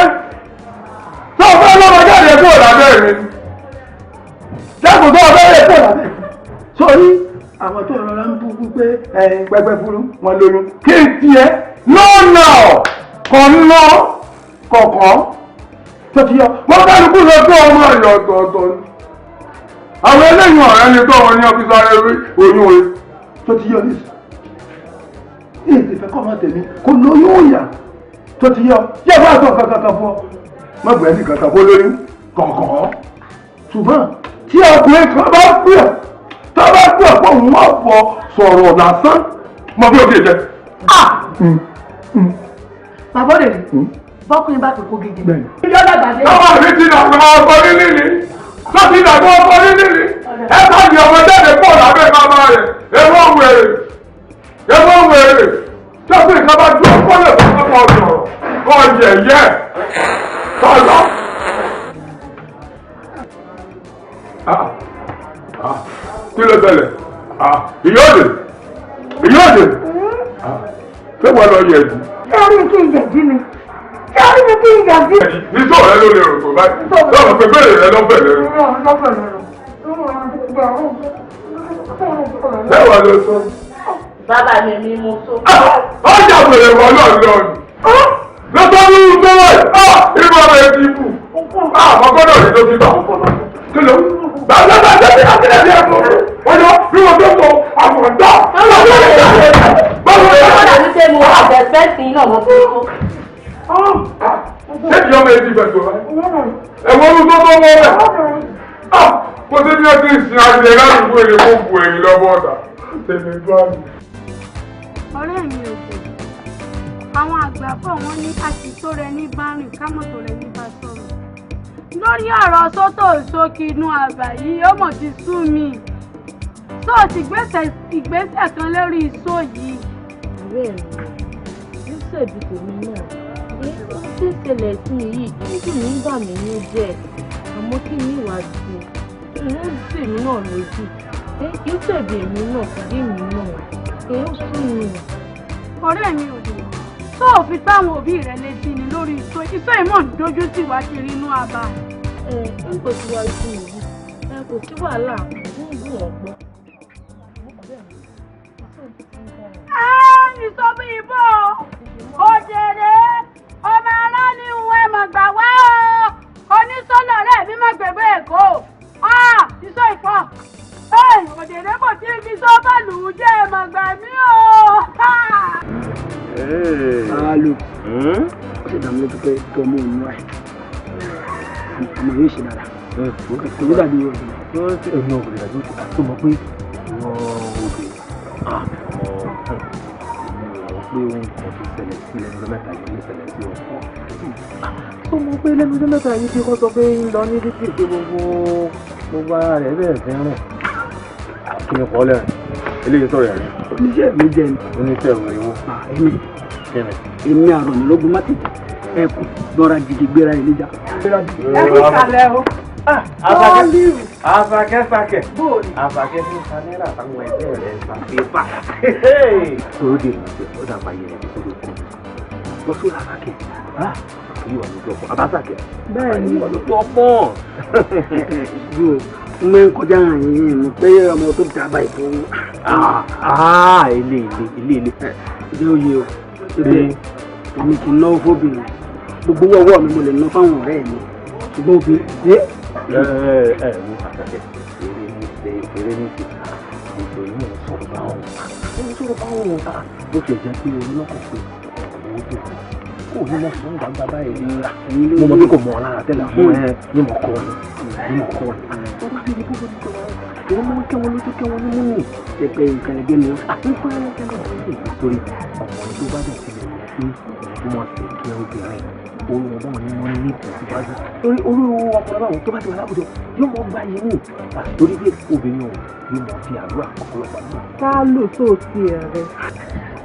tó o fẹ́ lọ́mọ jáde kúrò lábẹ́ mi jákòó tó o fẹ́ lè kúrò lábẹ́ mi. Sórí àwọn tó rọra ń bú pé pẹpẹ fúru wọn lóyún kí n tiẹ̀ lọ́nà kọ̀ ń lọ kọ̀ọ̀kan tó ti yọ wọ́n kálukú lọ tó ọmọ rẹ̀ ọ̀tọ̀ọ̀tọ̀ ni àwọn eléyìí ọ̀rẹ́ ni tó wọn ní ọ́fíìsì rẹ̀ rí oyún rẹ̀ tó ti yọ nísì ní ìfẹ́ kọ́ máa tẹ̀mí kò lóyún òyà tó ti yọ yẹ fún àtọ̀ kankan fún ọ má bẹ̀rẹ̀ ní kankan fún lóyún kọ̀ọ̀kan ṣùgbọ́n tí ọkùnrin kan bá pè ọ́ tó bá pè ọ́ pé òun ọ̀pọ̀ sọ̀rọ̀ lásán mọ bí òkè jẹ. Bàbá òdèrè bọ́kùnrin bá pè kó gègé. Ọmọ mi ti dàgbà ọkọ nílì ni tó ti dàgbà ọkọ nílì ni ẹ bá di ọmọ jáde pọ̀ lábẹ́ bàbá rẹ̀ ẹ̀wọ̀n wèrè ẹ̀wọ̀n wèrè tọ́sí nǹkan bá ju ọkọ lè fún ọmọ ọ̀dọ̀ kọ́ yẹ̀yẹ́ tọ́lọ́. Kí ló ṣẹlẹ̀? Ìyóòdè ìyóòdè ṣé wọ́n lọ yẹ̀ jù? Ṣé orí kí n yẹ̀ jí ni? Ṣé orí mi kí n yẹ̀ jí? Nítorí ọ̀rẹ́ ló lè rò tó báyìí. Lọ́wọ́ pé bẹ́ẹ̀ rẹ lọ́bẹ̀ lẹ́nu. Ṣé wọ́n lọ sọ? Bàbá mi ni mo sọ. Ọjà wèrè wọ́n náà lọ ni. Lọ́tọ́ ní irú tó wẹ̀, irú ọmọ ẹ̀ ti bù. Àwọn gbọ́dọ̀ rí dókítà. Kí ló? Bàbá bàbá bí akílẹ̀ bí ẹ̀kọ́. Wọ́n yọ bí wọ́n tó sọ àmọ̀dá. Báwo ni wọ́n dàbí pé mo wà bẹ̀fẹ́ sí iná mo fi kú? Ṣé ìyá ọmọ ẹ̀ ti bẹ̀ tó báyìí? Ẹ̀wọ̀n orú tó tó wọ́ rẹ̀. Kò sí bí ó ti sin adìẹ ládùúgbò èdè kó bu ẹ̀yìn lọ́wọ́ ọ̀dà. Tèmi bá mi. Ọ̀rẹ́ mi ò kò àwọn àgbà bọ̀ wọ́n ní àtìtó rẹ ní bá rìn kámọ̀tò rẹ ní bá sọ̀rọ̀ lórí ọ̀rọ̀ sótò sókè inú àbà yìí ó mọ̀ ti sú mi sóòtì ìgbésẹ̀ kan lórí iṣó yìí. Ọ̀rẹ́ mi ṣèbí tèmi náà. Ohun tí ń ṣẹlẹ̀ sí mi yìí ń dùn mí ń bà mí ní jẹ́, àmọ́ kí ni ìwà sí i ń tì mí náà lójú. Kì í ṣèbí èmi náà, kò dé mi náà, ó sún mi. Ọ̀rẹ́ mi ò dé tó o fi táwọn òbí rẹ létí ni lórí iṣẹ́ ìmọ̀ dojú tì wá kiri inú àbá. N kò sí wàá sí mi yìí, kò sí wàhálà, ń gùn ọ̀gbọ́n. Ìsọfún ìbò òjèrè ọmọ ará ní ìwé mọ̀gbà wá o, onísọ́lọ̀ rẹ̀ mi má gbẹ̀gbẹ́ èkó ìsọ ìfọ̀ òjèrè kò tí ì fi sọ́bàlù jẹ́ mọ̀gbà mi o. Alo, ó sì dá mi lójú pé kí ọmọ òun wá ẹ ọmọ yóò ṣe dáadáa, kò ní dàbí òbí. Ẹ̀yin ò lè dàbí òbí àti ọmọ pé wọ́n òbí pé ohun kan tó ṣẹlẹ̀ sí lẹ́nu ọjọ́ mẹ́ta yìí ló ṣẹlẹ̀ sí ọ. Ó mọ̀ pé lẹ́nu ọjọ́ mẹ́ta yìí tí kò sọ pé ń lọ ní títì pé gbogbo ara rẹ̀ bẹ̀rẹ̀ sí rìn. Kí ni kọ́ lẹ́rìn? Eléyìí sọ̀rọ̀ ẹ̀rín. Oníṣẹ́ mi jẹ́ ni. Oníṣẹ́ ìwé wo? Èmi. Èmi àrọ̀nìlógún má tètè ẹkùn lọ́ra gidi gbéra ẹ̀ níjà. Ẹ kú kalẹ̀ o. Asakẹ́ sakẹ́. Asakẹ́ ní sanẹ́rà táwọn ẹgbẹ́ rẹ̀ ń ta pépà. Sọ̀rọ̀ dè mí jẹ́, ó dàgbà yẹn ní sórí okùn. Lọ sórí Asakẹ́. Yìí wà lójú ọpọ́n. Abásakẹ́. Bẹ́ẹ̀ni. Yìí wà lójú ọpọ́n. Yóò mú kọjá yìí mo pé ọmọ tó dábàá ìbò. Ilé ilé ilé ilé. Ìjẹ́ òye o, ibẹ̀ èmi kì í náwó fóbìnrin. Gbogbo owó ọwọ́ mi mo lè ná fáwọn ọ̀rẹ́ mi. Ṣùgbọ́n obìnrin ẹ ẹ wo Àṣàkẹ́, eré ní ṣe eré ní ṣe ètò yìí ń sọ̀rọ̀ báwọn ń sọ̀rọ̀ báwọn bó ṣe jẹ́ pé olólọ́kọ̀ pé owó tó kù kò ní mọ̀ sọ́n gbàgbà báyìí ní mo mọ̀ pé kò mọ̀ ọ́ lára tẹ́lẹ̀ fún ẹ ní mọ̀ kọ́ ni ní mọ̀ kọ́ ni tó bá fi di bó bó tó wọ́n mọ̀ kẹ́ wọn lójú kẹ́ wọn ní múmi. Ṣé pé nǹkan ẹgbẹ́ mi. Àfikún ẹ̀rọ kẹ́lẹ́ torí ọmọ tó bá dẹ̀ tilẹ̀ wọ̀ pé òun tó mọ̀ sí kí obìnrin olùwọ̀n báwọn ni wọ́n ní ìtẹ̀síwájú torí olówó ọkùnrin báwọn tó bá ti wà láwùjọ yóò mọ gba yìí nù torí pé obìnrin ọ̀hún yóò mọ fi àdúrà ọ̀pọ̀lọpọ̀ àdúrà. Ká lò tó ti rẹ̀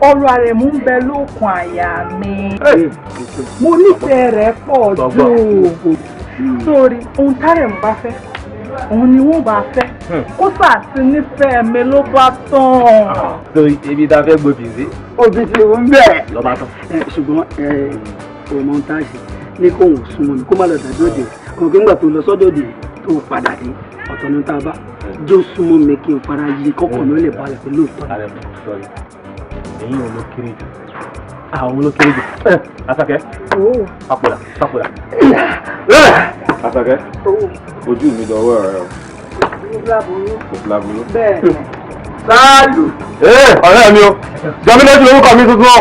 ọ̀rọ̀ Àrẹ̀mú ń bẹ lókun àyà mi, mo nífẹ̀ẹ́ rẹ̀ pọ̀ jù sórí ohun tárẹ̀mú bá fẹ́ òun ni wọ́n bá fẹ́ kó sàtì nífẹ̀ẹ́ mi ló bá tán. So ibi tá a fẹ́ gbòbí sí. Obì ti ń bẹ̀. Lọ́ba tán. Ṣùgbọ́n ọmọ ń táṣì ní kó òun súnmọ́ mi kó má lọ dàbí òde kò kí ngbà tó lọ sọ́dọ̀ òde tó padà dé ọ̀tọ̀ ní tá a bá jó súnmọ́ mi kí n fara yí kọ́kọ́ mi ó lè balẹ̀ pẹ̀lú òótọ́. Àrẹ̀mú sọrí èyí ò ló kéré jù àwọn ló kéré jù. Àṣàkẹ́ papòdà papòdà. Àṣàkẹ́ ojú mi dọwọ́ rẹ o. Kò láburú. Bẹ́ẹ̀ni. Sáàlù. Ọ̀rẹ́ mi o jọmí lójú lórúkọ mi tuntun o.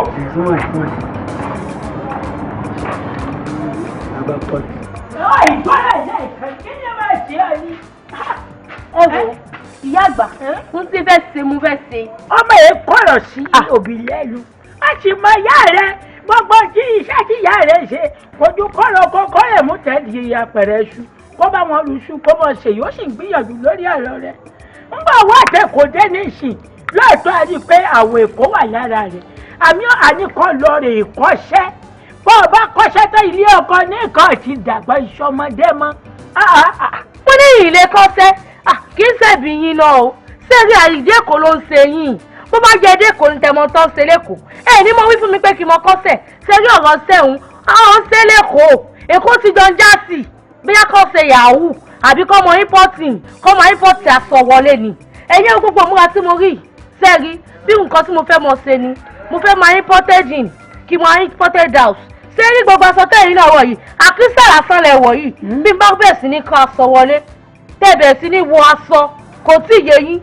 Ẹ wo ìyá àgbà, mo ti fẹ́ ṣe mo fẹ́ ṣe. Ọmọ yẹn kọ̀rọ̀ sí òbí lẹ́nu, a sì mọ ìyá rẹ gbogbo tí iṣẹ́ tí ìyá rẹ ṣe kojú kọ̀rọ̀ kọ́kọ́ rẹ̀ mú tẹ́lẹ̀ apẹ̀rẹ̀ ṣu kó bá wọn lu ṣu kó mọ̀ ṣe yóò sì gbìyànjú lórí ọ̀rọ̀ rẹ̀. Ńgbà wà tẹ kò dé nísìn lóòótọ́ a rí i pé àwọn èkó wà lára rẹ̀ àmì àníkọ́ lọ rè kọ́ṣẹ́ bó o bá kọ́ṣẹ́ tó ilé ọkọ ní nǹkan ti dàgbà ìṣọmọdé mọ́. Mo ní ìlé kọ́ṣẹ́ kì í ṣẹ̀bi yín náà o, ṣé rí àìdí èkó ló ń ṣe yín bó bá jẹ èdè kò ní tẹmọ tó ń ṣe lẹ́kọ̀ọ́ ẹ ní mo wí fún mi pé kí n mọ kọ́ṣẹ́ ṣe rí ọ̀rọ̀ sẹ́hun àwọn ṣe lẹ́kọ̀ọ́ èkó ti jọ ń já sí bóyá kọ́ ṣe yahoo àbí kọ́ mọ importing kọ́ mọ import aṣọ wọlé ni ẹ̀yẹ́ gbogbo múra tí mo rí sẹ́rí bí nǹkan tí mo fẹ́ mọ ṣe ni mo fẹ́ máa imported in kí mo imported out ṣé rí gbogbo aṣọ tẹ́ẹ̀rí náà wọ̀ yìí àkísà lásán lẹ̀ wọ̀ yìí bí n bá bẹ̀rẹ̀ sí ní kọ́ aṣọ wọlé tẹ́ bẹ̀rẹ̀ sí ní wọ aṣọ kò tí ì yé yín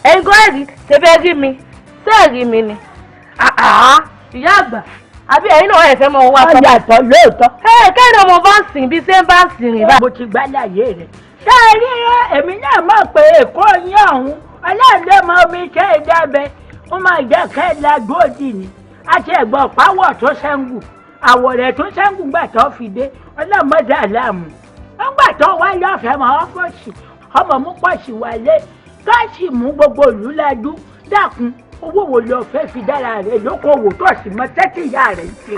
ẹ̀yin gan ẹ̀rí ṣe fẹ́ rí mi ṣé ẹ̀rí mi ni ìyá àgbà àbí ẹ̀yin náà ẹ̀ fẹ́ mọ owó aṣọ. Ọ̀yàtọ̀ lóòótọ́. Ẹ kẹ́hìn ọmọ bá ń sìn bí ṣé ń bá ń sìn rìn bá. Mo ti gbá láyé rẹ̀ ṣé ẹ rí èmi náà mọ̀ pé èkó yín ọ̀hún ọlọ́ọ̀dẹ́ mọ omi ṣe é dábẹ́ ó máa jẹ́ kẹ́ ẹ la gbòdì ni àti ẹ̀gbọ́n pàwọ̀ tó ṣẹ́ngù àwọ̀ rẹ̀ tó ṣẹ́ngù gbà tó fi dé ọlọ́mọdé àlámù ńgbà tó wáyé ọ̀fẹ́ mọ́ ọ́fọ́sì ọmọ mú pọ̀sì wálé káàsì mú gbogbo ìlú lajú dákun Owó wo lọ fẹ́ fi dára rẹ̀ lókòwò tó sì mọ tẹ́tí ìyá rẹ̀ ń ṣe.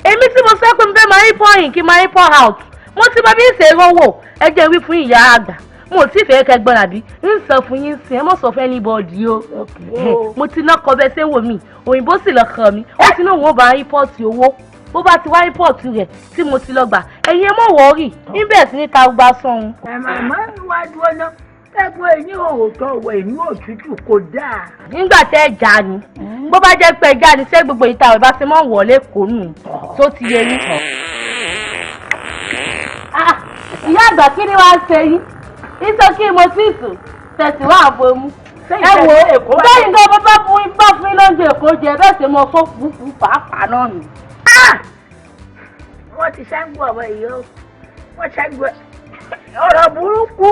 Èmi tí mo sọ pé mo fẹ́ máa import in kí máa import out, mo ti mọ bí ń ṣe rówó. Ẹ jẹ́ wí fún ìyá àgbà, mo ò tí ì fẹ́ kẹgbọ́n àbí ń sọ fún yín sí, ẹ mọ̀ sọ fún anybody o. Mo ti ná kọ bẹ́ẹ̀ ṣé wò mí, òyìnbó sì lọ kàn mí, ó ti náà wọ́n bá import owó. Bó bá ti wá import rẹ̀ tí mo ti lọ gbà, ẹ̀yin ẹ mọ̀ wọ́ọ̀rì níbẹ̀ sí ní ta gba sọ̀hún. Ẹ màmá wá dúró ná, ẹ̀gbọ́n ẹ̀yìn òótọ́ wọ ẹ̀yìn òtútù kò dáa. Nígbà tẹ́ ẹ já ni, bó bá jẹ́ pé ẹ já ni, ṣé gbogbo ìta rẹ̀ bá ṣe mọ́ wọlé kò nù tó ti yẹ yín. Ìyá àgbà, kí ni wàá ṣe yín? Ìsọ kí mo sì sùn tẹ̀síwá àbomú. Ẹ wò ó, bẹ́ẹ̀ ni bá bá fún bá fún yín lóúnjẹ Èkó jẹ, bẹ́ẹ̀ sì mọ fún fúfú pàápàá náà nù. Wọ́n ti ṣẹ́gun ọ̀rọ̀ yìí o, wọ́n ṣẹ́gun ọ̀rọ̀ burúkú.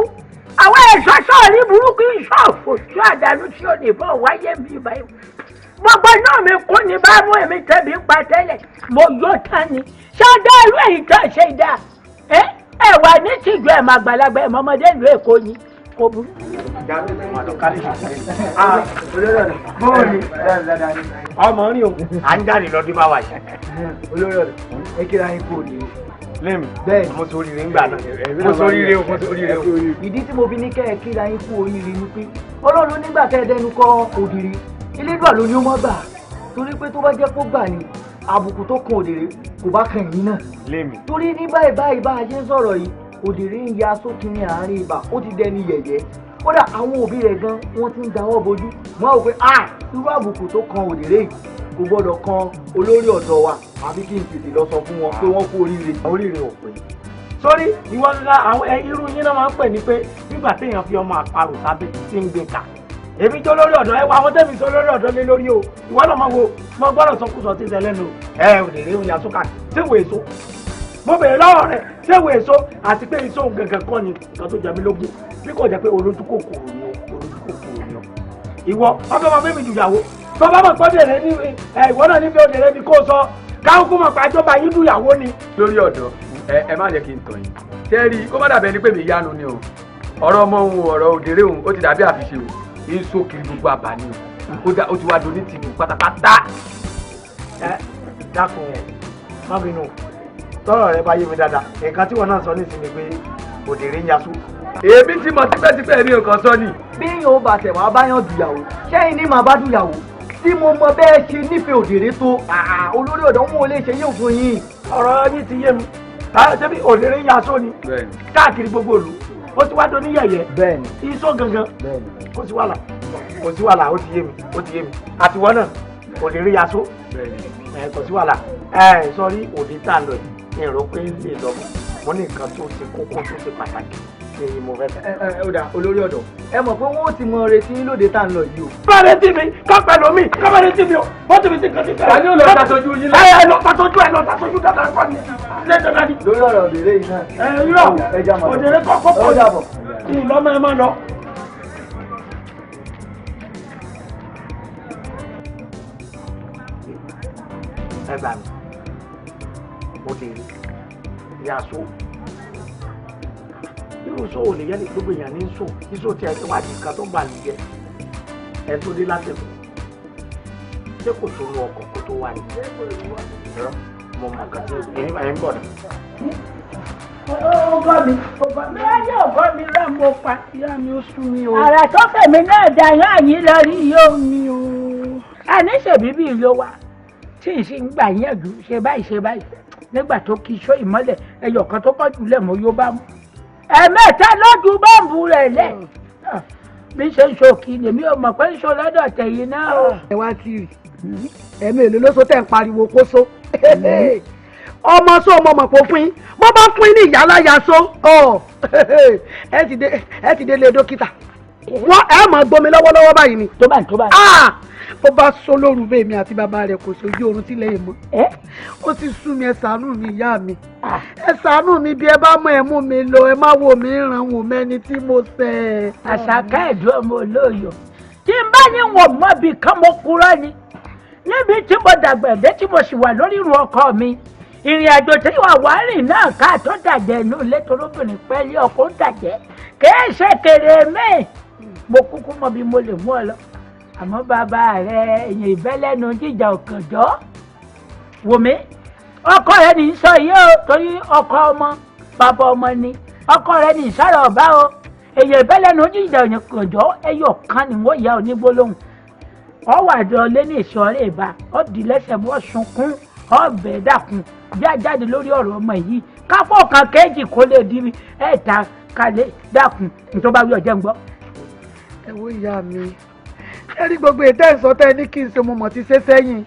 Àwọn ẹ̀ṣọ́ sọ̀rí burúkú iṣẹ́ òfò tí àdánù tí ò ní bọ̀ wáyé mi báyìí. Gbogbo náà mi kún ní bá mú èmi tẹ̀mí pa tẹ́lẹ̀, mo yó tán ni. Ṣé ọdọ irú èyí tó ṣe dáa? Ẹ wà ní tìjú ẹ̀ máa gbàlagbà ẹ̀ mọ́mọdé ìlú Èkó ni kò burú. Ọmọ rí o, à ń jáde lọ́dún bá wà yìí. Olórí ọ̀dọ̀, ẹ kíra yín kú òní. Lẹ́mi, bẹ́ẹ̀ mo sọ oríire ńgbà náà. Mo sọ oríire o, mo sọ oríire o. Ìdí tí mo fi ní kẹ́ ẹ kíra yín kú oríire ni pé Ọlọ́run nígbà tẹ́ ẹ dẹnu kọ òdìrí, Elédùà ló ní ó mọ́ gbà, torí pé tó bá jẹ́ kó gbà ni àbùkù tó kan òdìrí kò bá kan yín náà. Lẹ́mi. Torí ní báyìí báyìí bá a ṣe ń sọ̀rọ̀ yìí, òdìrí ń ya sókè àárín ibà, ó ti dẹni yẹ̀yẹ́. Kódà àwọn òbí rẹ̀ gan wọ́n ti ń dáwọ́ bojú, wọ́n á wò pé ah, irú àbùkù tó kan òdìrí yìí kò gbọ́dọ̀ kan olórí ọ̀dọ́ wa, àbí kí n tètè lọ sọ fún wọn pé wọ́n kú oríire. Oríire ò pé. Sórí ìwọ ńlá àwọn irú yín náà máa ń pè ní pé nígbà téèyàn fi ọmọ àparò sábẹ́ tí ń gbé kà. Èmi tó lórí ọ̀dọ́ ẹ wá àwọn tẹ́mi tó lórí ọ̀dọ́ lé lórí o. Ìwọ náà máa wo mo gbọ́dọ̀ sọkúsọ tí ń ṣẹlẹ̀ nù. Ẹ òdèrè ń ya sókà tí wò èso. Mo bèrè lọ́wọ́ rẹ̀ ṣé wò èso àti pé èso gangan kọ́ ni nǹkan tó jẹ mí lógún bí kò jẹ́ pé olójú kòkòrò ni olójú kòkòrò ni ọ. Ìwọ ọbẹ̀ máa bẹ́ẹ̀ mi jùyàwó. Tọ́ba mọ̀ pé òdèrè ní ìwọ náà nífẹ̀ẹ́ òdèrè ni kò sọ káwọn kó mọ̀ pé àjọba yín dùyàwó ni. Lórí ọ̀dọ́ ẹ má jẹ́ kí n tàn yín. Ṣé rí i kó má dàbí ẹni pé mi yánu ni o. Ọ̀rọ̀ ọmọ òun ọ̀rọ̀ òdèrè òun ó ti dàbí àfiṣe o. Èso kiri gbogbo àbáni o. Kódà ó ti wá doni tìlù pátápátá. Ẹ dákun ẹ má bínú, tọ́rọ̀ rẹ bá yé mi dáadáa, nǹkan tí wọn náà sọ nísìnyí pé òdèrè ń yasú. Èmi ti mọ̀ tipẹ́tipẹ́ mi ò kàn sọ ni. Bí yóò bá tẹ̀ wá báyọ̀ dùyàwó, ṣẹ́yìn ní màá bá dùyàwó tí mo mọ bẹ́ẹ̀ ṣe nífẹ̀ẹ́ òdèrè tó, olórí ọ̀dọ́ wọn ò lè ṣe yóò fún yín. Ọ̀rọ̀ yín ti yé mi, ṣebí òdèrè ń yasó ni káàkiri gbogbo ìlú, ó ti wá do níyẹ̀yẹ́ iṣó gangan, kò sí wàhálà, kò sí wàhálà, ó ti yé mi, ó ti yé mi. Àtiwọ́ náà òdèrè yasó, kò sí wàhálà. Ẹ sọrí òde tá a lọ yìí, èrò pé lè lọ mọ́ ní nǹkan tó ṣe kókó tó ṣe pàtàkì ni mo fẹ́ fẹ́. Ẹ ẹ ó dà olórí ọ̀dọ́, ẹ mọ̀ pé wọ́n ó ti mọ retí lóde tá à ń lọ yìí o. Bá retí mi, kọ́ pẹ̀lú mi, kọ́ bá retí mi o, wọ́n ti fi sí nǹkan ti fẹ́. Tani ó lọ tasojú yín lọ. Ẹ ẹ lọ tasojú ẹ lọ tasojú dáadáa kọ́ ni ṣé dandan ni. Lórí ọ̀rọ̀ òdèrè yìí náà. Ẹ irọ́ òdèrè kọ́ kókó ó dàbọ̀. Ìlọ́mọ ẹ má lọ. Ẹ gbà mí, òdèrè yasó, irú sọ ò lè yẹ ní gbogbo èèyàn ní sùn iṣó tí ẹ ti wá di nǹkan tó bà lè jẹ ẹ tó dé látẹ̀kọ̀ ṣé kò tó nu ọkọ̀ kó tó wà ní ẹ̀rọ mo mọ̀ nǹkan tí ẹ̀ ń bọ̀ náà. Ọgọ́ mi, ọgọ́ mi, ayé ọgọ́ mi rà mo pa. Ìyá mi ó sú mi o. Àrà tó fẹ̀mí náà dá yán àyín lọ rí yóò mi o. Àní ṣèbíbí ló wà tí ì sì ń gbà yànjú ṣe báyìí ṣe báyìí nígbà tó kí iṣó ìmọ́lẹ̀ ẹyọ kan tó kọ́ jùlẹ̀ mọ́ yóò bá mú. Ẹ̀mẹ́ta lójú bọ́ǹbù rẹ̀ lẹ̀. Bí ṣe ń ṣòkì lèmi ò mọ̀ pé ń ṣo lọ́dọ̀ tẹ̀yìn náà o. Ẹ wá tí rí ẹ̀mí èlò lóso tẹ̀ ń pariwo kó so. Ọmọ sọ ọmọ mọ̀ pé fún yín, bó bá fún yín ní ìyáláyà so, ẹ ti délé dókítà. Wọ́n ẹ máa gbomi lọ́wọ́lọ́wọ́ báyìí ni. Tó bá ń tó bá. Ó bá sọ lóru bẹ́ẹ̀ mi àti bàbá rẹ̀ kò sójú oorun sílẹ̀ yìí mọ́. Ó ti sú mi, ẹ ṣàánú mi ìyá mi. Ẹ ṣàánú mi bí ẹ bá mọ ẹ mú mi lọ, ẹ má wò mí ràn wò mẹ́ni tí mo ṣẹ̀. Àṣàkà ẹ̀dùn ọmọ olóyò. Tí n bá ní wọn mọ bí kan mo kúrò ni. Níbi tí mo dàgbà ẹ̀dẹ́ tí mo sì wà lórí ìrù ọkọ mi. Ìrìn àjò tí wà wá rìn náà ká tó dàjẹ́ inú ilé torobìnrin pẹ́ẹ́lí ọkọ̀ ń dàjẹ́. Kèé ṣe kèrè mí. Mo kúkú mọ bí mo lè mú ọ lọ. Àmọ́ bàbá rẹ èèyàn ìbẹ́lẹ́nu jíjà òkànjọ́. Wò mí, ọkọ rẹ ní sọ yìí o, torí ọkọ ọmọ bàbá ọmọ ni ọkọ rẹ ní ìsára ọba o. Èèyàn ìbẹ́lẹ́nu jíjà òkànjọ́ ẹyọ kan ni wọ́n yà onígbólóhùn. Ọ wà jọ lé ní ìsọ̀rẹ́ ìbá, ọ di lẹ́sẹ̀ mọ́ sunkún, ọ bẹ̀ dákun bí a jáde lórí ọ̀rọ̀ ọmọ yìí káfọ́ kan kéjì kó lè di ẹ̀ta kalẹ̀ dákun nítorí bá wí ọ̀jẹ̀ ń gbọ́. Ẹ wo ìyá mi, ẹ rí gbogbo ètò ẹ̀sọ́ tẹ́ ẹ ní kí n ṣe mo mọ̀ ti ṣe sẹ́yìn,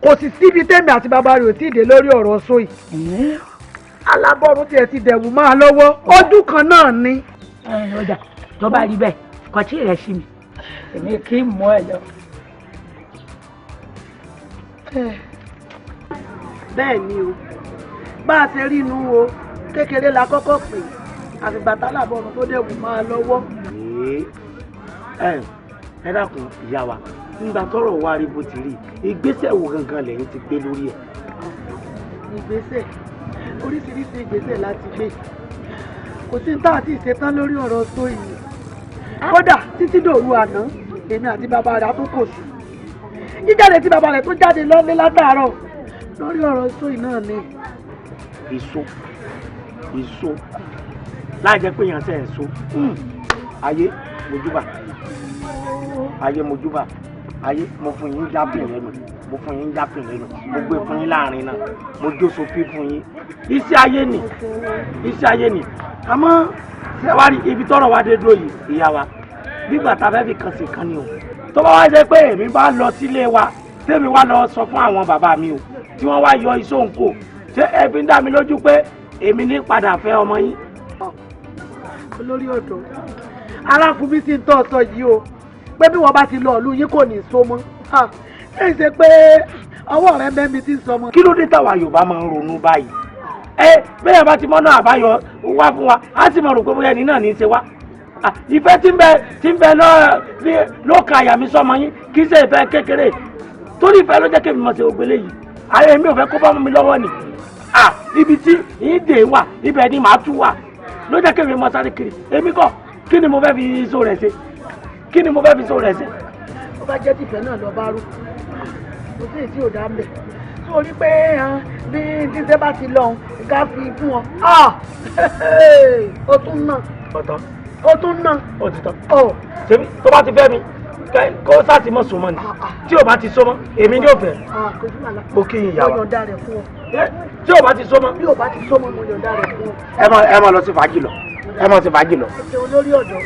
kò sì síbi tẹ́mi àti bàbá rẹ̀ ò tí ì dé lórí ọ̀rọ̀ sóyè. Alábọ̀rún tiẹ̀ ti dẹ̀wù máa lọ́wọ́, ojú kan náà ni. Ọjà tó bá rí bẹ́ẹ̀ kọtí rẹ̀ sí mi, èmi kì í mú ẹ lọ. Bẹ́ẹ̀ ni o, bá a ṣe rí inú o, kékeré la kọ́kọ́ pè, àfìgbà tálábọ̀rún tó dẹ̀wù máa lọ́wọ́. Ẹ dákun ìyá wa, nígbà tọ́rọ̀ wa rí bó ti rí, ìgbésẹ̀ wo gangan lẹ́yìn ti gbé lórí ẹ̀? Ìgbésẹ̀ oríṣiríṣi ìgbésẹ̀ láti gbé, kò sí ní tá àti ìṣetán lórí ọ̀rọ̀ tó yìí. Kódà títí dòru àná, èmi àti bàbá rẹ̀ á tún kò sí jíjáde tí bàbá rẹ̀ tó jáde lọ́lé látàárọ̀ lórí ọ̀rọ̀ tó yìí náà ni. Èso èso láì jẹ́ pé èèyàn ṣe èso. Ayé mojúbà, ayé mojúbà, ayé mo fún yín jápìn lẹ́nu, mo fún yín jápìn lẹ́nu, mo gbé fún yín láàrin náà, mo jó sopí fún yín. Iṣẹ́ ayé ni, iṣẹ́ ayé ni. Àmọ́ ṣé wàá rí ibi tọ́rọ̀ wa dé dúró yìí, ìyá wa, nígbà tá a fẹ́ fi kàn sí kan ni o. Tó bá wá ṣe pé èmi bá lọ sílé wa, tèmi wá lọ sọ fún àwọn bàbá mi o, tí wọ́n wá yọ iṣó ń kò, ṣé ẹ fi ń dá mi lójú pé èmi ní padà fẹ́ ọmọ yín? Olórí ọ̀dọ́, arákùnrin sì ń tọ́ ọ̀sọ̀ yìí o, pé bí wọ́n bá ti lọ ìlú yín kò ní so mọ́. Ẹ ṣe pé ọwọ́ rẹ mẹ́mi ti ń sọ mọ́. Kí ló dé táwa Yorùbá máa ń ronú báyìí? Ẹ bẹ́ẹ̀ bá ti mọ́nà àbáyọ wá fún wa, á sì máa rò pé bóyá ẹni náà ní í ṣe wá. Ìfẹ́ tí ń bẹ lọ́kàn àyà mi sọ́mọ yín kì í ṣe ìfẹ́ kékeré, torí ìfẹ́ ló jẹ́ kémi mọ̀ ṣe ògbélé yìí. Ààrẹ mi ò fẹ́ kó bá mi lọ́wọ́ ni. Ibi tí ìdè wà ibẹ̀ ni màá tú wà ló jẹ́ kémi mọ̀ sáré kiri. Èmi kọ́, kí ni mo fẹ́ fi iṣó rẹ̀ ṣe? Kí ni mo fẹ́ fi iṣó rẹ̀ ṣe? Ó bá jẹ́ tìfẹ́ náà lọ bá rú, kò sí èsì òdà ń bẹ̀. Sórí pé bí tíṣẹ́ bá ti lọ ká fi fún ọ, ó tún nà. Ọ̀tọ̀. Ó tún nà. Ó ti tán. Ṣebí tó bá ti fẹ́ mi kó sáà ti mọ̀ sùn mọ́ ni, tí ò bá ti so mọ́ èmi ni ò fẹ́. Mo kí yín ìyá wa. Mo yọ̀ǹda rẹ̀ fún ọ. Tí ò bá ti so mọ́. Bí ò bá ti so mọ́, mo yọ̀ǹda rẹ̀ fún ọ. Ẹ máa lọ sí fàájì lọ, ẹ máa sí fàájì lọ. Ṣe olórí ọ̀dọ́.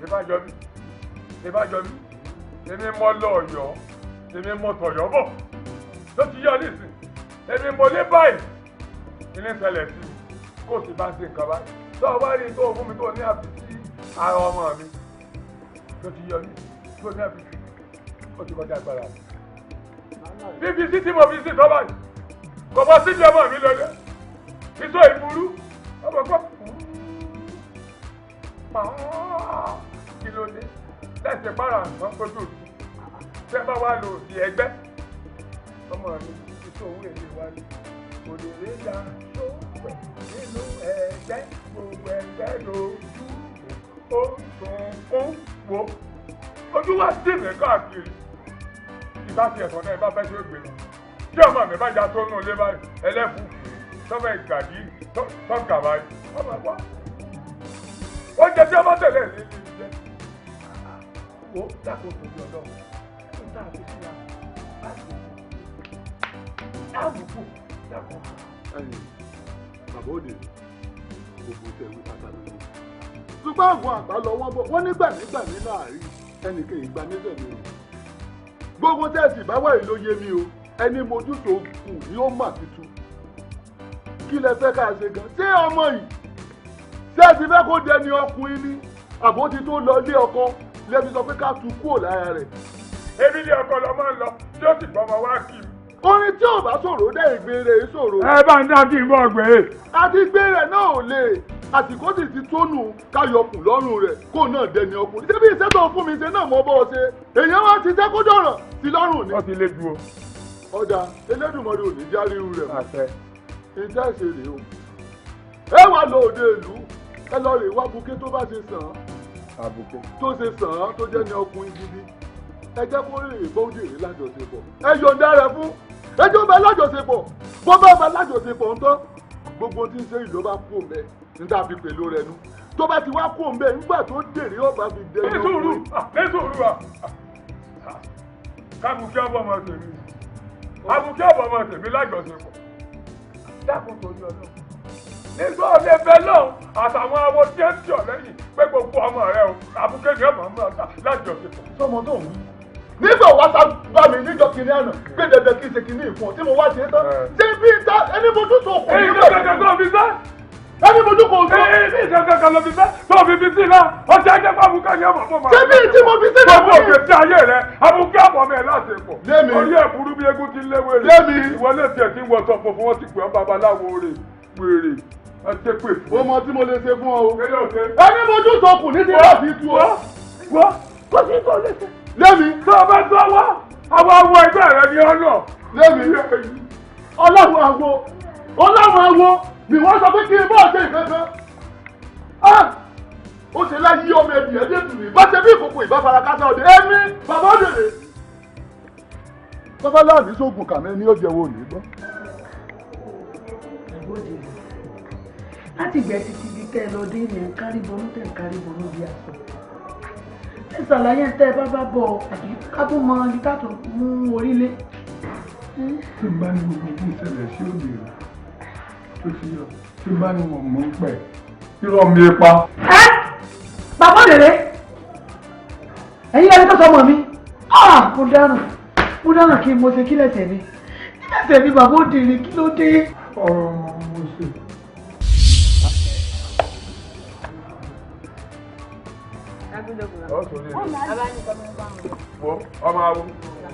Ìbájọ́bí, ìbájọ́bí, èmi mọ lọ Ọ̀yọ́, èmi mọ tọ̀yọ́ bọ̀, tó ti yọ nísìn, èmi mọ lé báyìí, kí ní ṣẹlẹ̀ sí mi, kó o sì bá ń ṣe nǹkan báyìí. Tó o bá rí i tó o fún mi tó o ní àfi sí ara ọmọ mi, tó ti yọ ní, tó ní àfi sí, ó ti kọjá agbára mi. Bíbi sí tí mo fi sí tọ́ báyìí, kò bọ́ síbi ọmọ mi lọ́dẹ, iṣó ìburú, ọmọ kọ́ pàá kí ló dé lẹ́sẹ̀ para nǹkan kojú òsì tẹ́ bá wà lò sí ẹgbẹ́ ọmọ mi iṣẹ́ owó èlé wa ni òdèrè ya tó pẹ̀ nínú ẹgbẹ́ gbogbo ẹgbẹ́ lójú ó sunkún wo ojú wa dì mí káàkiri ìbá ti ẹ̀sán náà ìbá fẹ́ ṣe é gbé lọ tí ọmọ mi bá ya tó nù lé báyìí ẹlẹ́fù tọ́fẹ̀ ìgbàdí tọ́gà báyìí ọmọ wa oúnjẹ tí a bá tẹ̀lé ní ilé jẹ́ wo dákò tó di ọlọ́run ń tá a fi síra láti àbùkù dákò. Ẹ̀yin bàbá òde, gbogbo tẹ̀wé pátá lórí. Ṣùgbọ́n àwọn àgbà lọ wọ́n bọ̀, wọ́n ní gbàmígbàmí láàrin ẹnìkan ìgbà nísẹ̀mí o. Gbogbo tẹ̀sí bá wà yìí ló yé mi o, ẹni mojútó kù ni ó mà tuntun. Kí lẹ fẹ́ ká ṣe gan? Ṣé ọmọ yìí? Ṣé ẹ ti fẹ́ kó dẹni ọkùnrin ni? Àbó ti tó lọ ilé ọkọ lẹ́bi sọ pé ká tu kúrò lára rẹ̀. Èmi ní ọkọ lọ máa ń lọ tí ó sì gbọmọ wá kí mi. Orin tí ò bá sọ̀rọ̀ dẹ́ ìgbére sọ̀rọ̀. Ẹ bá ń dá kí n bọ̀ gbé. Àti gbére náà ò lè, àsìkò sì ti tónù káyọkùn lọ́rùn rẹ̀ kó náà dẹni ọkùnrin. Ṣé bí iṣẹ́ tó fún mi ṣe náà mọ́ bọ́ ọ ṣe? Èèyàn wá ti jẹ́ kó dọ̀ràn sí lọ́rùn ni. Wọ́n ti lé ju o. Ọ̀dà Elédùmarè ò ní járí irú rẹ̀ mọ́. Àṣẹ. Ìtẹ́ ṣe rèé o. Ẹ wá lọ òde ìlú, ẹ lọ rè wá buké tó bá ṣe sàn án. Tó ṣe sàn án tó jẹ́ ní ọkùnrin gidi. Ẹ jẹ́ kó rèrè bóde lájọṣepọ̀. Ẹ yọ̀ǹda rẹ̀ fún. Ẹ jẹ́ ó bá lájọṣepọ̀. Bó bá bá lájọṣepọ̀ ń tán. Gbogbo tí ń ṣe ìlú bá kú òun bẹ́ẹ̀ níta fi pèlú rẹ̀ nu. Tó bá ti wá kú òun bẹ́ẹ̀ nígbà tó dèrè ọba fi dé. Nísòrò nísòrò à. Kábùkí ọ̀bọ̀ ọmọ tèmi. Àbùkí ọ̀bọ̀ ọmọ tèmi lájọṣepọ̀. Dákun torí Ọlọ́run. Nígbà ọ̀lẹ́ bẹ́ẹ̀ lọ́hùn àtàwọn awo tí ẹ ń tì ọ́ lẹ́yìn pé gbogbo ọmọ rẹ o àbùkí ni ọmọ ọmọ lájọṣepọ̀. Sọmọ tó ń wí. Nígbà wá sá bá mi níjọ kìnìún àná pé dandan kí n ṣe kìnìún ìfún ọ tí mo wá ṣe é tán. Ṣé bí ta ẹni mojú tó kù Èyí níbẹ̀? kankan tó fi sẹ́. Ẹni mojú kò sọ. Èyí kankan ló fi sẹ́. Tó fi fi sí náà, ọtí ajẹ́ pé àbùkí ni ọmọ ọmọ. Ṣé bí tí mo fi sí náà Gbogbo òkè sí ayé rẹ, àbùkí ọmọ mi ẹ̀ láti pọ̀. Lémi. Orí ẹ̀ burú bí eégún ti léwé rẹ̀. Lémi. Ìwọ náà tiẹ̀ ti ń wọ sọ funfun, wọ́n ti pè ọ́ babaláwo rè wèrè. Ẹ ṣe pè fún. Ó mọ tí mo lè ṣe fún ọ o. Kí ló ṣe? Ẹni mojú tó kù ní ti láti tú ọ. Wọ́n kò sí tó lè ṣe. Lémi. Tó o bá tó wá, àwọn awo ẹgbẹ́ rẹ ni ọ lọ. Lémi. Ọlọ́run àwo. Ọlọ́run àwo. Ni wọ́n sọ pé kí n bá ṣe nǹkan kan. Ó ṣe láyé ọmọ ẹbí ẹ̀ dé tùmí. Bá ṣe bí ìkòkò ìbá fara kásá òde. Ẹ̀mí bàbá òdèrè. Bàbá láàmì sóògùn kàmẹ́ ní ọjọ́ wo ní gbọ́. Láti ìgbẹ́ títí bí tẹ́ ẹ lọ dé ilẹ̀ ń kárí bọnú tẹ̀ ń kárí bọnú bí aṣọ. Ẹ ṣàlàyé ń tẹ́ ẹ bá bá bọ̀ àbí ká tó mọ ibi ká tó mú orí lé. Tí n bá ní gbogbo bí ìṣẹ̀lẹ̀ sí òde rẹ̀ tó ti yọ, tí n bá ní wọn mọ̀ ń pẹ̀, irọ́ mi pa. Ẹ bàbá òdèrè, ẹ̀yin ẹni tó sọ ọmọ mi, mo dáràn, mo dáràn kí n mo ṣe kí lẹ̀sẹ̀ mi, kí lẹ̀sẹ̀ mi bàbá òdèrè kí ló dé? Ọ̀rọ̀ ọmọ mo ṣe. Wo ọmọ awo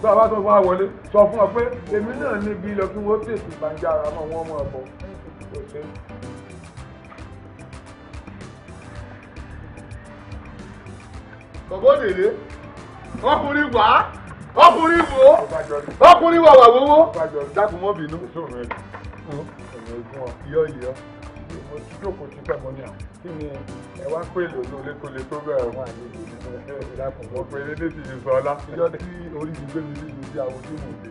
tó a bá tó wá wọlé sọ fún ọ pé èmi náà níbi lọ kí wọ́n tètè gbàǹjà ara mọ́ wọn mọ́ ọ̀bọ kò ṣe. Bàbá òdèrè, ọkùnrin wà á, ọkùnrin wò ó, ọkùnrin wà wà wówó. Dákun mọ́ bínú. Yọ yọ. Mo ti jókòó ti pẹ́ mọ́ ní à. Kí ni ẹ wá pè lò ló létò tó bẹ̀rẹ̀ wọn àlejò ní ìdákùn mo pè é ní ti sọ ọlá. Ìjọ tí orí mi gbé mi nínú sí àwọn tí mò ń dé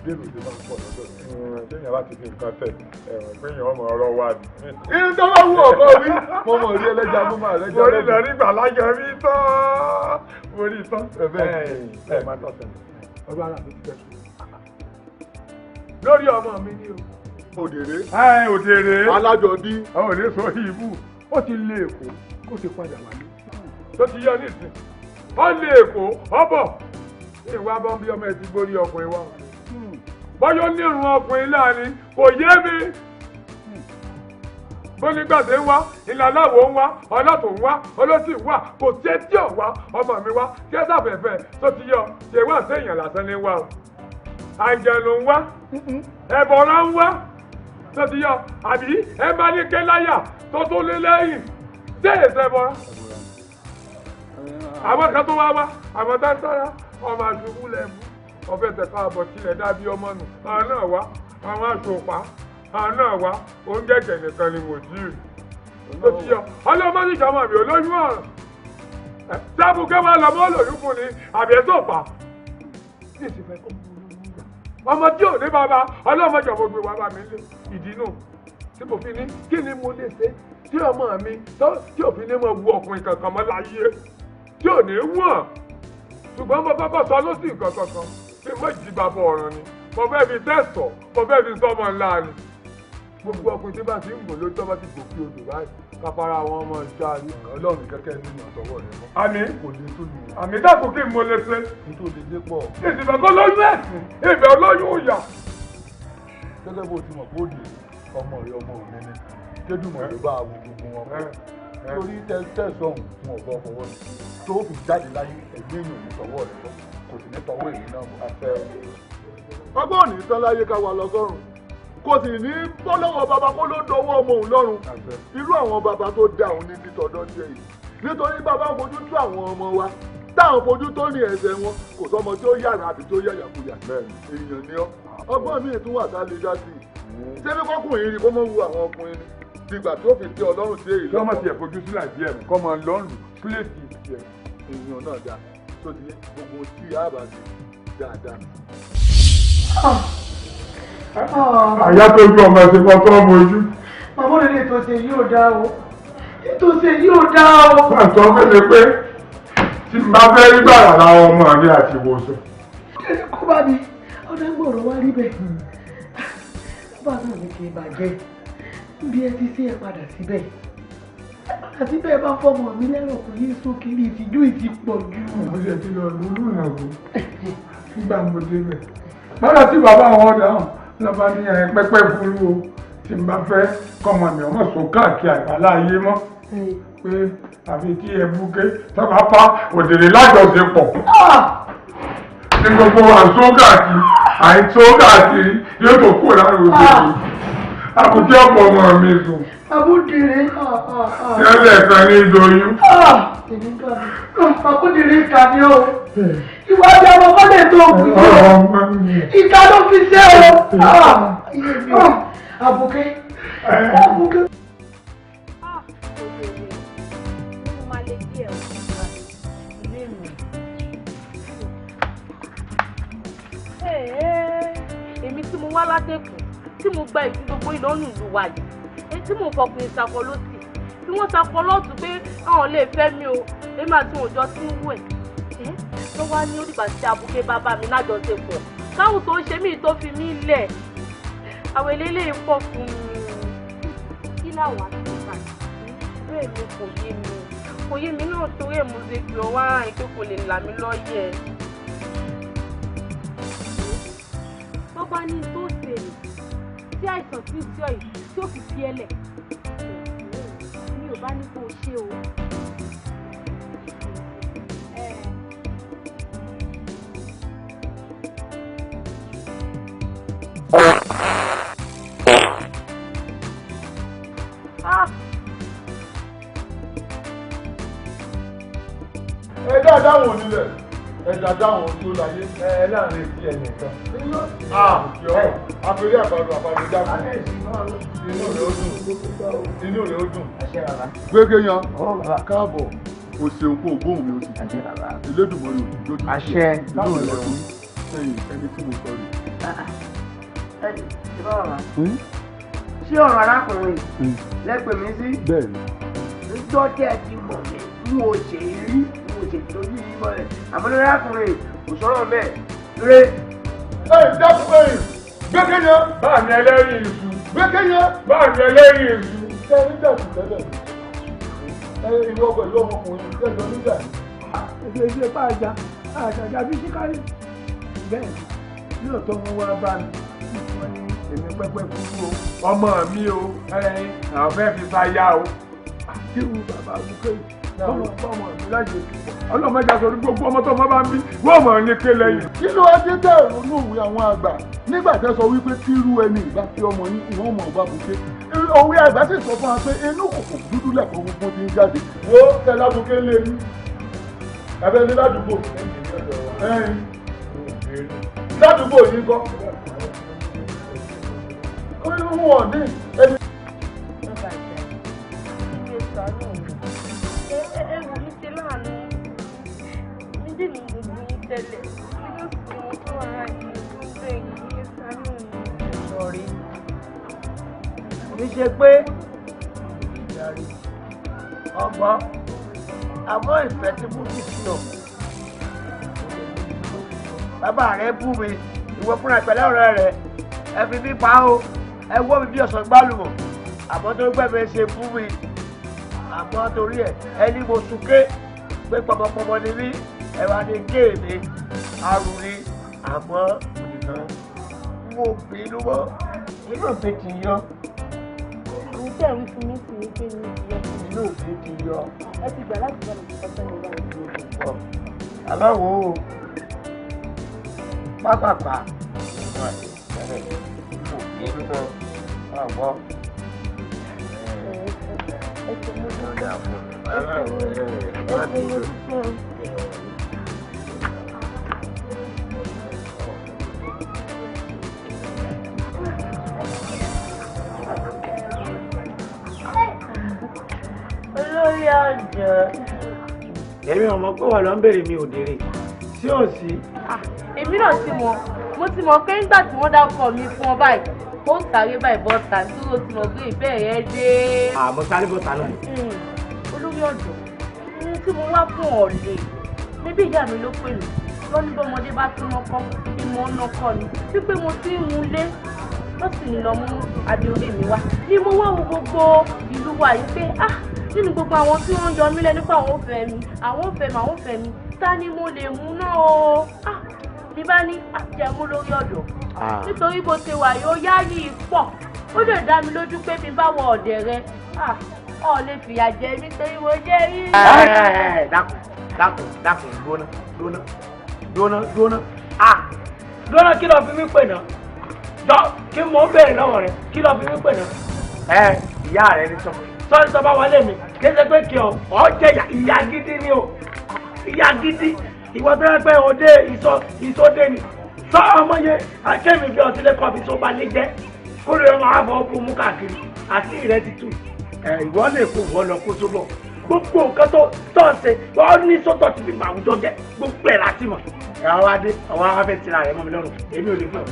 bẹ́ẹ̀rù ló máa ń pọ̀ lọ́dọ̀ mi. Téèyàn bá ti fi nǹkan tẹ̀ ẹ̀wọ̀n pé èèyàn ọmọ ọ̀rọ̀ wà ní. Irun tó bá wù ọ̀kọ́ wí, mo mọ̀ rí ẹlẹ́ja mo máa rẹ́ja Mo rí lọ nígbà lájọ rí tán. Mo rí tán. Ẹ ẹ máa tọ̀sẹ̀. Ọdún ara mi ti fẹ́ sùn. Lórí ọmọ mi ni o. Òdèrè. Ẹ òdèrè. Alájọbí. Àwọn òde sọ ibú. Ó ti lé Èkó, ó ti padà wálé. Tó ti yọ nísìn. Ó lé Èkó, ó bọ̀. Ìwà bọ́ bí ọmọ ẹ ti gbórí ọkùnrin wa. Bọ́yọ́ nírun ọkùnrin láàrin kò yé mi. Bónígbàdé ń wá, ìlàláwo ń wá, ọlọ́tò ń wá, olóṣì ń wá, kò sí etí ò wá, ọmọ mi wá, tí ẹ sàfẹ́fẹ́ tó ti yọ, ṣe wá séèyàn lásán ní wá o. Àjẹ̀nù ń wá, ẹ̀bọ̀rọ̀ ń wá, tó ti yọ, àbí ẹ bá ní kéláyà tó tó lé lẹ́yìn, ṣé èsè bọ́ra? Àwọn kan tó wá wá, àwọn tá ń sára, ọmọ àṣubú lẹ́mú, ọbẹ̀ tẹ̀ka àbọ̀ tilẹ̀ dábí ọmọ nù, àwọn náà wá, àwọn aṣòpá, àwọn náà wá, oúnjẹ kẹ̀nìkan ni mo jí rí. Tó ti yọ, ọlọ́mọ níjà ọmọ mi ò lóyún ọ̀ràn. Sábùkẹ́ wá lọ́mọ lòyún fún ni, àbí ẹ̀ sọ̀pá. Ọmọ tí ò ní bàbá, ọlọ́mọ jọ̀wọ́ gbé wá bá mi lé ìdí nù. Tí mo fi ní kí ni mo lè ṣe tí ọmọ mi tí òfin ní mo wu ọkùnrin kankan mọ́ láyé tí ò ní wọ̀n. Ṣùgbọ́n mo kọ́kọ́ sọ ló sì nǹkan kankan tí mo jí bàbá ọ̀ràn ni. Mo fẹ́ fi tẹ̀sọ̀, mo fẹ́ fi sọmọ ńlá ni. Gbogbo ọkùnrin tí bá ti ń gùn lójú tó bá ti gòkè odò báyìí, kápára àwọn ọmọ ìjà ni. Ọlọ́run kẹ́kẹ́ nínú àtọwọ́ rẹ mọ́. Àmín. Kò lè tó nù. Àmì dákun kí n mo lè ṣe. Nítorí lè dé pọ̀. Ìsìnkú kó lóyún ẹ̀sìn, ìbẹ̀ olóyún ìyà. Gẹ́gẹ́ bó ti mọ̀ pé ó dé ọmọ rẹ ọmọ mi ni Kédùmọ̀ ló bá wo gbogbo wọn pọ̀. Torí tẹ̀sán òun fún ọ̀gá ọfọwọ́ mi tó fi jáde láyé ẹ̀mí èèyàn ní tọwọ́ rẹ bọ́ kò sì ní tọwọ́ èmi náà mọ́. Ọgbọ́n ò ní tán láyé ká wà lọ́gọ́rùn-ún kò sì ní bọ́ lọ́wọ́ bàbá kó ló dọwọ́ ọmọ òun lọ́rùn. Irú àwọn bàbá tó dá òun ní títọ́dọ́ jẹ́ yìí nítorí bàbá ń fojú tó àwọn ọmọ wa táwọn fojú tó ní ẹsẹ̀ wọn kò sọmọ tí ó yàrá àbí tó yàyàkuyà èèyàn ni ọ́. Ọgbọ́n mi tún wà tá a lè dá sí i. Ṣé bí kọ́kùnrin rí kó mọ́ wu àwọn ọkùnrin ni? Dìgbà tó fi tẹ́ Ọlọ́run sí èyí lọ́kọ́. Kí ọmọ tiẹ̀ fojú sílẹ̀ díẹ̀ mọ́, kọ́ máa lọ́ọ̀lù sílẹ̀tì tiẹ̀. Èèyàn náà dáa, tó ti yé gbogbo tí a bá ṣe dáadáa. Àyà tó ju ọmọ ẹsẹ̀ kan tó ọmọ ojú. Màmá rẹ̀ lè tó ṣe yóò dá o. Ètò ṣe yóò dá o. Pàtó fẹ́lẹ̀ pé tí n bá fẹ́ rí gbàrà láwọn ọmọ mi àti ìwòsàn. Kí kó bá mi, ọ̀dà ń gbọ̀rọ̀ wá rí bẹ́ẹ̀. Bàbá náà ní kí n bàjẹ́. Bí ẹ ti ṣe ẹ padà síbẹ̀. Padà síbẹ̀ bá fọmọ mi lẹ́rọ̀ kò yé sókè ní ìtìjú ìtì pọ̀ jù. Mo ṣe ti lọ lulú ìrànwọ́ nígbà mo débẹ̀. Lọ́dọ̀ tí bàbá wọn dáhùn lọ́ba ní ẹ̀ pẹ́pẹ́ fúru o tí n bá fẹ́ kọ́mọ mi ọmọ sọ káàkiri àgbàlá ayé mọ́ pé àfi kí ẹ búké tọ́ba pa òdèrè lájọṣepọ̀ ní gbogbo àǹsó káàkiri àìsó káàkiri yóò tó kúrò lára òdèrè àkùtì ọ̀pọ̀ ọmọ mi sùn. Àbúdìrí. Tẹ́lẹ̀ kan ní ìdòyún. Àbúdìrí ìkà ni o. Ìwà bí ọmọ kọ́ lè tó òkú yìí. Ìkà ló fi ṣe o. Àbùkẹ́. Àbùkẹ́. Èmi tí mo wá látẹ̀kùn tí mo gba ìlú gbogbo ìlọ́nù ìlú wa yìí, èyí tí mo fọkùnrin sakọ lọ́sì tí wọ́n sakọ lọ́tún pé àwọn lè fẹ́ mi o, èmi àti òjò tí ń wẹ̀ ẹ́ tó wá ní òdìgbà tí abuké bàbá mi lájọṣepọ̀ káwọn tó ń ṣe mí tó fi mí lẹ̀ àwọn eléyìí pọ̀ fún mi. Kí làwọn àti ìgbà bẹ́ẹ̀ mi kò yé mi, kò yé mi náà torí ẹ̀ mo ṣe fi ọwọ́ àárín pé kò lè là mí lọ́yẹ̀. Tó bá ní tó ṣe rè tí àìsàn tí ń ṣe ọ yìí tí ó fi fi ẹ lẹ̀, mi ò bá ní kó o ṣe o. Ẹ dáadáa wò nílẹ̀, ẹ dáadáa wò tó láyé. Ẹ láàrin sí ẹnìkan. Àpèrè àbàlù àbàlù jáde. Inú rẹ̀ ó dùn. Inú rẹ̀ ó dùn. Gbégbé yan, káàbọ̀, o ṣeun kó o gbóhùn mi o sì dùn. Elédùmarè ò ní dójú tì ọ́. Inú rẹ̀ ó dùn. Ẹ̀yin ẹni tí mo sọ rè. Ṣé ọ̀rọ̀ arákùnrin lẹ́pẹ̀ mi sí? Bẹ́ẹ̀ni. Níjọ́ tẹ́ ẹ ti mọ̀ mí, n ò ṣe rí, n ò ṣe tójú yìí mọ́lẹ̀. Àmọ́ lórí arákùnrin kò sọ̀rọ̀ bẹ́ẹ̀. Lórí. Ẹ dákun ẹ̀yìn, gbẹ́kẹ̀ yẹn. Báà mi ẹlẹ́rìí iṣu. Gbẹ́kẹ̀ yẹn. Báà mi ẹlẹ́rìí iṣu. Ṣé ẹ níjà sí tẹ́lẹ̀? Ẹ ìwọ pẹ̀lú ọmọkùnrin ṣẹ́jọ níjà yìí. Èdè ìṣe pa àjà àjàjà bí síkárì. Bẹ́ẹ̀ ni lóòótọ́ wọn wá bá mi. Wọ́n ní èmi pẹ́pẹ́ kúrú o. Ọmọ mi o, àwọn fẹ́ fi ṣaya o. Irú bàbá àbúkẹ́ yìí, ọmọ ọmọ mi láyé púpọ̀. Ọlọ́mọdé aṣọ gbogbo ọmọ tó ọmọ bá ń bí, wọ́n mọ̀ ní ké lẹ́yìn. Kí ló wá dé tẹ̀ ronú òwe àwọn àgbà nígbà tẹ́ sọ wípé tírú ẹni ìgbà tí ọmọ yín ìwọ̀n mọ̀ ọba bùké. Òwe àgbà sì sọ fún wa pé inú kòkò dúdú lẹ̀kọ́ gbogbo ti ń jáde. Wo tẹ̀lé àbùké lé ní. Abẹ́ ní ládùúgbò. Ládùúgbò yìí kọ́. Ó ní wọ́n ní ẹni. Sọ̀rí, kì í ṣe pé ọgbọ́n àmọ́ ìfẹ́ tí mo ti fi ọ̀. Bàbá rẹ̀ bú mi, ìwọ fúnra pẹ̀lú ọ̀rẹ́ rẹ̀, ẹ fi mí pa ó, ẹ wọ́ mi bí ọ̀sán gbálùmọ̀, àmọ́ tó gbẹ́ mi ṣe bú mi, àmọ́ torí ẹ̀ ẹni mo sunké pé pọmọpọmọ ni mí, ẹ wá ní kéèmí, àrùn ni, àmọ́ ònìkan mo bínú mọ́, inú mi ti yọ. Àwọn tí ẹ̀rí fún mi sì ní pé mi ti yọ. Inú mi ti yọ. Ẹ ti gbà láti bá mi sọ sẹ́yìn báyìí. Aláwo pápápá mo bínú mọ́ ọ̀gbọ́. ọ̀dọ́. Èmi ò mọ̀ pé wà ló ń béèrè mi òdèrè sí ò sí. Èmi náà ti mọ̀, mo ti mọ̀ pé nígbà tí wọ́n dárúkọ mi fún ọ báyìí, ó sáré báyìí bọ́ta dúró ti mọ̀ pé ìfẹ́ rẹ dé. Àmọ́ sáré bọ́ta náà. Olórí ọ̀dọ́, ohun tí mo wá fún ọ lè níbí ìyá mi ló pè mí wọ́n ní bọ́mọdé bá tún mọ́kọ́ ìmọ̀ ọ̀nà kọ́ ni wípé mo ti ń runlé ó sì ní lọ mú adé orí mi wá ni mo wá wo gbogbo ìlú wa yìí pé ah nínú gbogbo àwọn tí wọ́n ń yọ mí lẹ́nu pé àwọn ò fẹ́ mi àwọn ò fẹ́ mi àwọn ò fẹ́ mi ta ni mo lè mú náà o ah ní bá ní àjẹmú lórí ọ̀dọ̀ nítorí bó ṣe wà yóò yáyì pọ̀ ó lè dá mi lójú pé mi bá wọ ọ̀dẹ̀ rẹ ah ọ̀ lè fìyà jẹ mí torí mo jẹ́ rí. Dákun dákun dákun dúnà dúnà dúnà dúnà ah dúnà kí ló fi mí pè náà jọ kí mò ń béèrè lọ́wọ́ rẹ kí ló fi mí pè náà. Ẹ ìyá rẹ ní sọ sọ́ọ́ni tó bá wọlé mi kí ẹ ṣe pé kí ọ ọ jẹ ìyá gidi ni o ìyá gidi ìwọ tó yẹ pé òde ìsọdé ni sọ ọmọ yẹn akémi fi ọtí lẹ́kọ̀ọ́ fi tó balẹ̀ jẹ́ kó lè máa fọ ọkùn mú káàkiri àti ìrẹ́ ti tù ẹ ìwọ lè kó wọ́n lọ kó sóbọ̀ gbogbo nǹkan tó ń ṣe wọ́n ní sọ́tọ̀ ti fi màwùjọ jẹ́ gbogbo ẹ̀ láti mọ̀ ẹ̀ wá wá dé àwọn afẹ́ tira rẹ̀ mọ́ mi lọ́rùn èmi ò lè fún ọ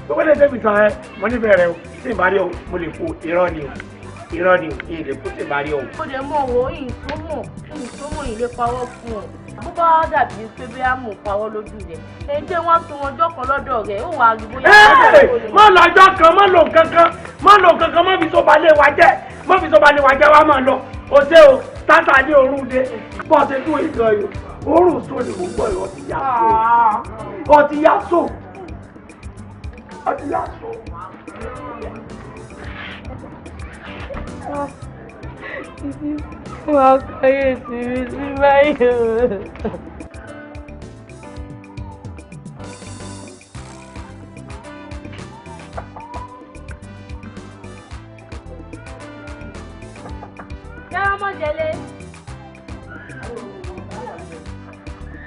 gbogbo lè débi tán ẹ mo nífẹ̀ẹ́ rẹ o tí ì bá rí o mo lè kó irọ́ ni o irọ́ ni o èyí lè kó tí ì bá rí o. Mo dẹ̀ mọ̀ wo ìyìn tó mọ̀ ìyìn lè pawọ́ fún ọ bó bá dàbí pé bí a mú pawọ́ lójú rẹ̀ èyí tí wọ́n tún ọjọ́ kan lọ́dọ̀ rẹ̀ ó wà á rí bóyá. Má lọ ọjọ́ kan má lò kankan má lò kankan má fi tó balẹ̀ wa jẹ́ má fi tó balẹ̀ wa jẹ́ wá máa lọ o ṣé o tata ní òórùn dé bọ́ ṣe tún ìgbọ̀n yìí òórùn sọ ni mo gbọ́ yìí ọtí yá so ọtí yá so ọtí yá so. Wọ́n kọ́yè sí mi sí báyìí o. Kẹ́rọ mọ̀ jẹ́lé.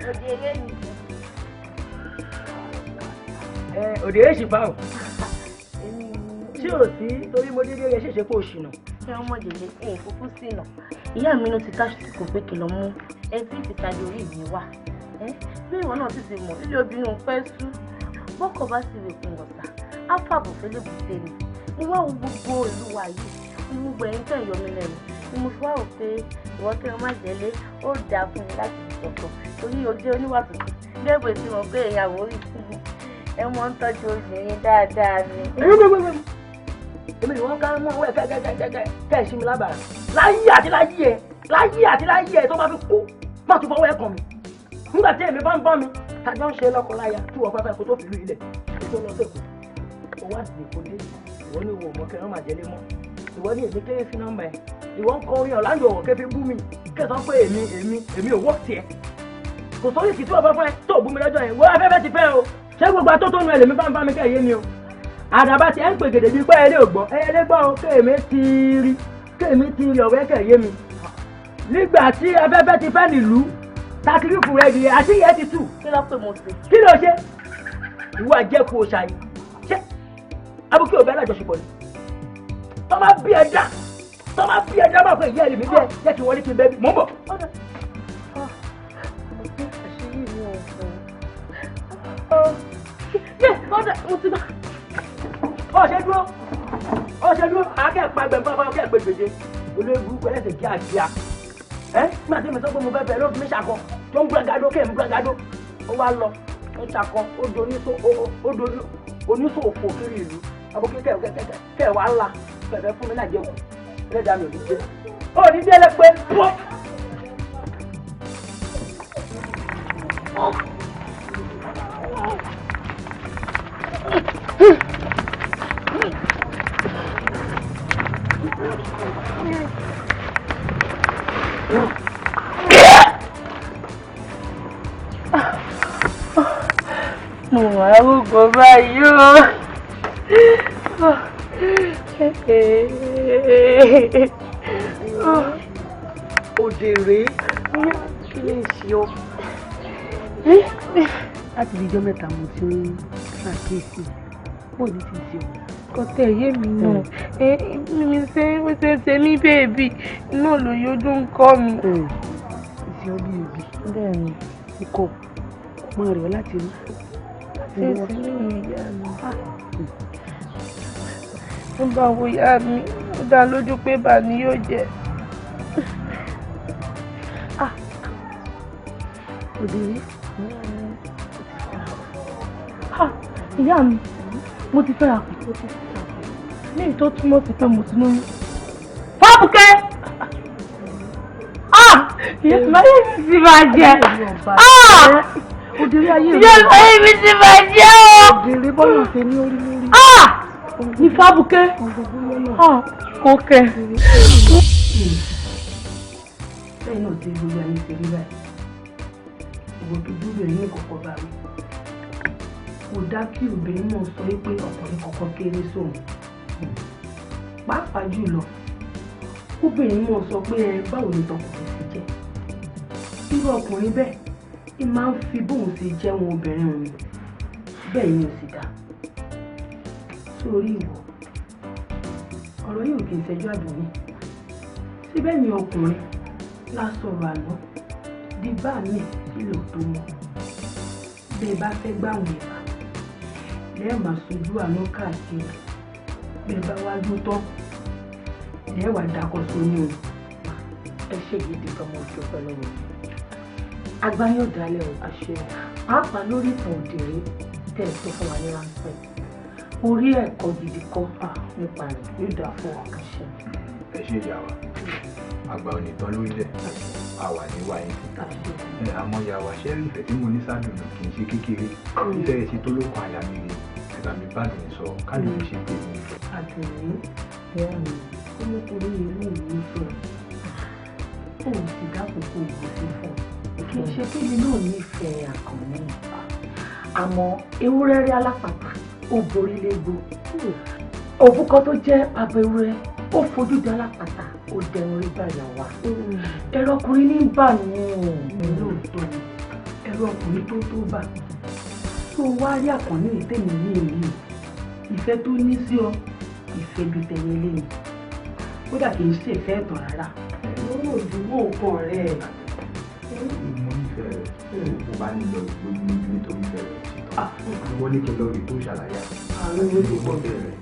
Òdèrè ni. Òdèrè sì bá o. Tí ò sí torí mo dédé rẹ ṣèṣe kó o ṣìnà. Kẹ́rọ mọ̀ jẹ́lé, èyí kúkú sínà. Ìyá mi ló ti tásìkò pé kí lọ mú ẹ tí ìfìtajà orí mi wá. Bí ìwọ náà sì ti mọ̀, ilé obìnrin ò pẹ́ sú. Bọ́kọ̀ bá sì rè kún ọ̀sà, á fàbọ̀ fẹ́lẹ́bùté ni. Mo wá wo gbogbo ìlú wa yìí, gbogbo ẹ̀yin tẹ̀ yọ mí lẹ́nu. Ni mo fi wá rò pé ìwọ kí wọn má jẹlé ó dáa fún mi láti sọ̀tọ̀ torí o jẹ́ oníwà tuntun bẹ́ẹ̀ tí mo pé ìyàwó rí ẹ mọ́ ń tọ́jú obìnrin dáadáa ni. Èmi ni wọ́n ká mú ọwọ́ ẹ̀ kẹ́kẹ́kẹ́kẹ́ kẹ́ ẹ̀ sí mi lábàrá láyé àti láyé ẹ̀ láyé àti láyé ẹ̀ tó bá fi kú má tún fọwọ́ ẹ̀ kàn mí nígbà tí èmi bá ń bá mi tàjọ́ ń ṣe lọ́kọ-láya tí wọ́n fẹ́fẹ́ kó tó fìlú ilẹ̀ kó tó lọ sẹ́kọ̀ọ́ ó wá dìde kó dé ìwọ ní ìwọ mọ́ kẹ́ ẹ má jẹlé mọ́ ìwọ ní èmi kéré sí nọ́mbà ẹ ìwọ ń kọ orin ọ̀làǹdò ọ̀wọ̀ kẹfí bú mi kẹsàn-án pé èmi èmi èmi ò wọ́ tiẹ̀ kò sórí ìkìtì ọ̀bá fún ẹ tó bú mi lọ́jọ́ yẹn wọ́n afẹ́fẹ́ ti fẹ́ o ṣé gbogbo atótónu ẹ lèmi bá ń bá mi kẹ́ yé mi o àdàbà tí ẹ ń pè gèdè bíi pé ẹ lè gbọ́ ẹ lè gbọ́ o kéèmí ti rí kéèmí ti rí ọ̀rẹ́ kẹ́ yé mi nígbà tí afẹ́fẹ́ ti fẹ́ nílùú takirifu rẹ di àṣìyẹ ti tù. Kí ló pè mo sí. Kí ló ṣe ìwọ àjẹkù òòṣà yìí ṣé abúkí òbí alájọṣepọ̀ ni tọ́ bá bí ẹja tọ́ bá bí ẹja bá fẹ́ ìyá ẹ̀lẹ́mí bí ẹ jẹ́ kí wọlé kí n bẹ́ bí mò ń bọ̀. Mo ti àṣírí mi ò fún un. Yé ọ̀dà mo ti bá. Ó ṣe dúró ó ṣe dúró akẹ́pà gbẹ̀ǹfà fún akẹ́pẹ́ gbèdé olórí burúkú ẹlẹ́sẹ̀ kíákíá. Ẹ nígbà tí mi sọ pé mo fẹ́ fẹ́ ló fi mí ṣakọ tó ń gbàgádó kẹ́ ń gbàgádó ó wá lọ ó ṣakọ ó do oníṣòfò kiri ìlú àbókí kẹ́ wàá la fẹ̀fẹ̀ fún mi náà jẹ́ kù ẹlẹ́dàá mi ò ní dé ó ní dé lẹ pé pọ́. Mo wà lóko báyìí o. Òdèrè kí ló ń ṣe ọ́? Láti bí ijọ́ mẹ́ta mo ti ń ṣàkíyèsí bó ní ti ṣe ọ́. Kò tẹ̀ yé mi náà. Mi ṣe ń ṣe ṣe mí bèbí náà ló yọjú ń kọ́ mi. Ìṣe ọ bí ebi. Bẹ́ẹ̀ni. Ikọ̀ mọ rẹ̀ láti rí. Ṣé ṣe mí ni ìyá mi? Ó bá wo ìyá mi, ó dá lójú pé bà ní yóò jẹ. Òdèrè. Ìyá mi, mo ti fẹ́ra kù. Ní èyí tó túmọ̀ sí pé mo ti lóyún. Fábùkẹ́! Ìyá mi ti bàjẹ́. Òdèrè ayé rẹ̀. Ìyá mi ti bàjẹ́ o. Òdèrè bọ́lá ṣe ní orí lórí. Ní Fábùkẹ́. Kò kẹ̀. Bẹ́ẹ̀ náà ti gbogbo ayé ṣe rí báyìí. Ìwọ tó dúró ẹ̀ ní kọ̀kọ́ bá mi. Kò dá kí obìnrin náà sọ pé ọkùnrin kọ̀ọ̀kan kéré sóun. Pàápàá jùlọ, obìnrin náà sọ pé ẹ báwo ni tọkùnrin ṣe jẹ́. Irú ọkùnrin bẹ́ẹ̀ ẹ máa ń fi bóun ṣe jẹ́ wọn obìnrin òun. Bẹ́ẹ̀ ni ò sì dá. Sórí ìwọ, ọ̀rọ̀ yìí ò kì í ṣẹjọ́ àdùnní. Síbẹ̀ ni ọkùnrin lásọ̀rọ̀ àná di bá mi kílò tó mọ́. Bẹ́ẹ̀ bá fẹ́ gbàwọ̀n ẹ̀bà lẹ́ẹ̀ máa sojú àánú káàkiri. Bẹ́ẹ̀ bá wá ló tán lẹ́ẹ̀ wá dakọ̀ sóní o. Ẹ ṣe gidi gan, mo dúpẹ́ lọ́wọ́ yín. Agbáyé ọ̀dàlẹ̀ o, àṣẹ pàápàá lórí ìtàn òdèrè tẹ̀ ẹ́ tó fún wa ní ráńpẹ́. Orí ẹ̀kọ́ gidi kọ́ nípa rẹ̀ yóò dáa fún wa. Àṣẹ. Ẹ ṣe ìyá wa, àgbà ò ní tán lórílẹ̀, a wà ní wáyé. Àmọ́ ìyá wa, ṣé rí ìfẹ́ tí mo ní sádùn kì í ṣe kékeré. Ìfẹ́ rẹ̀ ṣe tó lókun àyà mi rè. Ẹ̀bà mi bá dùn sọ, káàdùn mi ṣe tèmi. Àdùnní, ìyá mi, ọmọkùnrin yìí ló ń nífẹ̀ẹ́. Òun sì dákòókò ìgbésí fún un. Kì í ṣe kébi náà nífẹ̀ẹ́ Àkànní. Àmọ́ ewúrẹ́ rí alápàtà, ó borí légbó. Òbúkọ tó jẹ́ bàbá ewúrẹ́, ó fojú di alápàtà, ó dẹrun rí bàyà wá. Ẹ̀rọ ọkùnrin ní bà mí. Lóòótọ́ ni, ẹ̀rọ ọkùnrin tó tó bà. Tó wá rí Àkànní ìtẹ̀mí ní èyí. Ìfẹ́ tó ní sí ọ, ìfẹ́ bíi tẹ̀yẹ lẹ́yìn. Kódà kì í ṣe ìfẹ́ ẹ̀tàn rárá. Lórí òdùwọ̀ nǹkan rẹ̀. Mo nífẹ̀ẹ́ rẹ̀, mo bá ní lọ lójú nítorí ìfẹ́ rẹ̀ ṣetán. Wọ́n ní kí n lọ rí tó ṣàlàyé. Àrùn ló ti pọ̀ bẹ̀rẹ̀.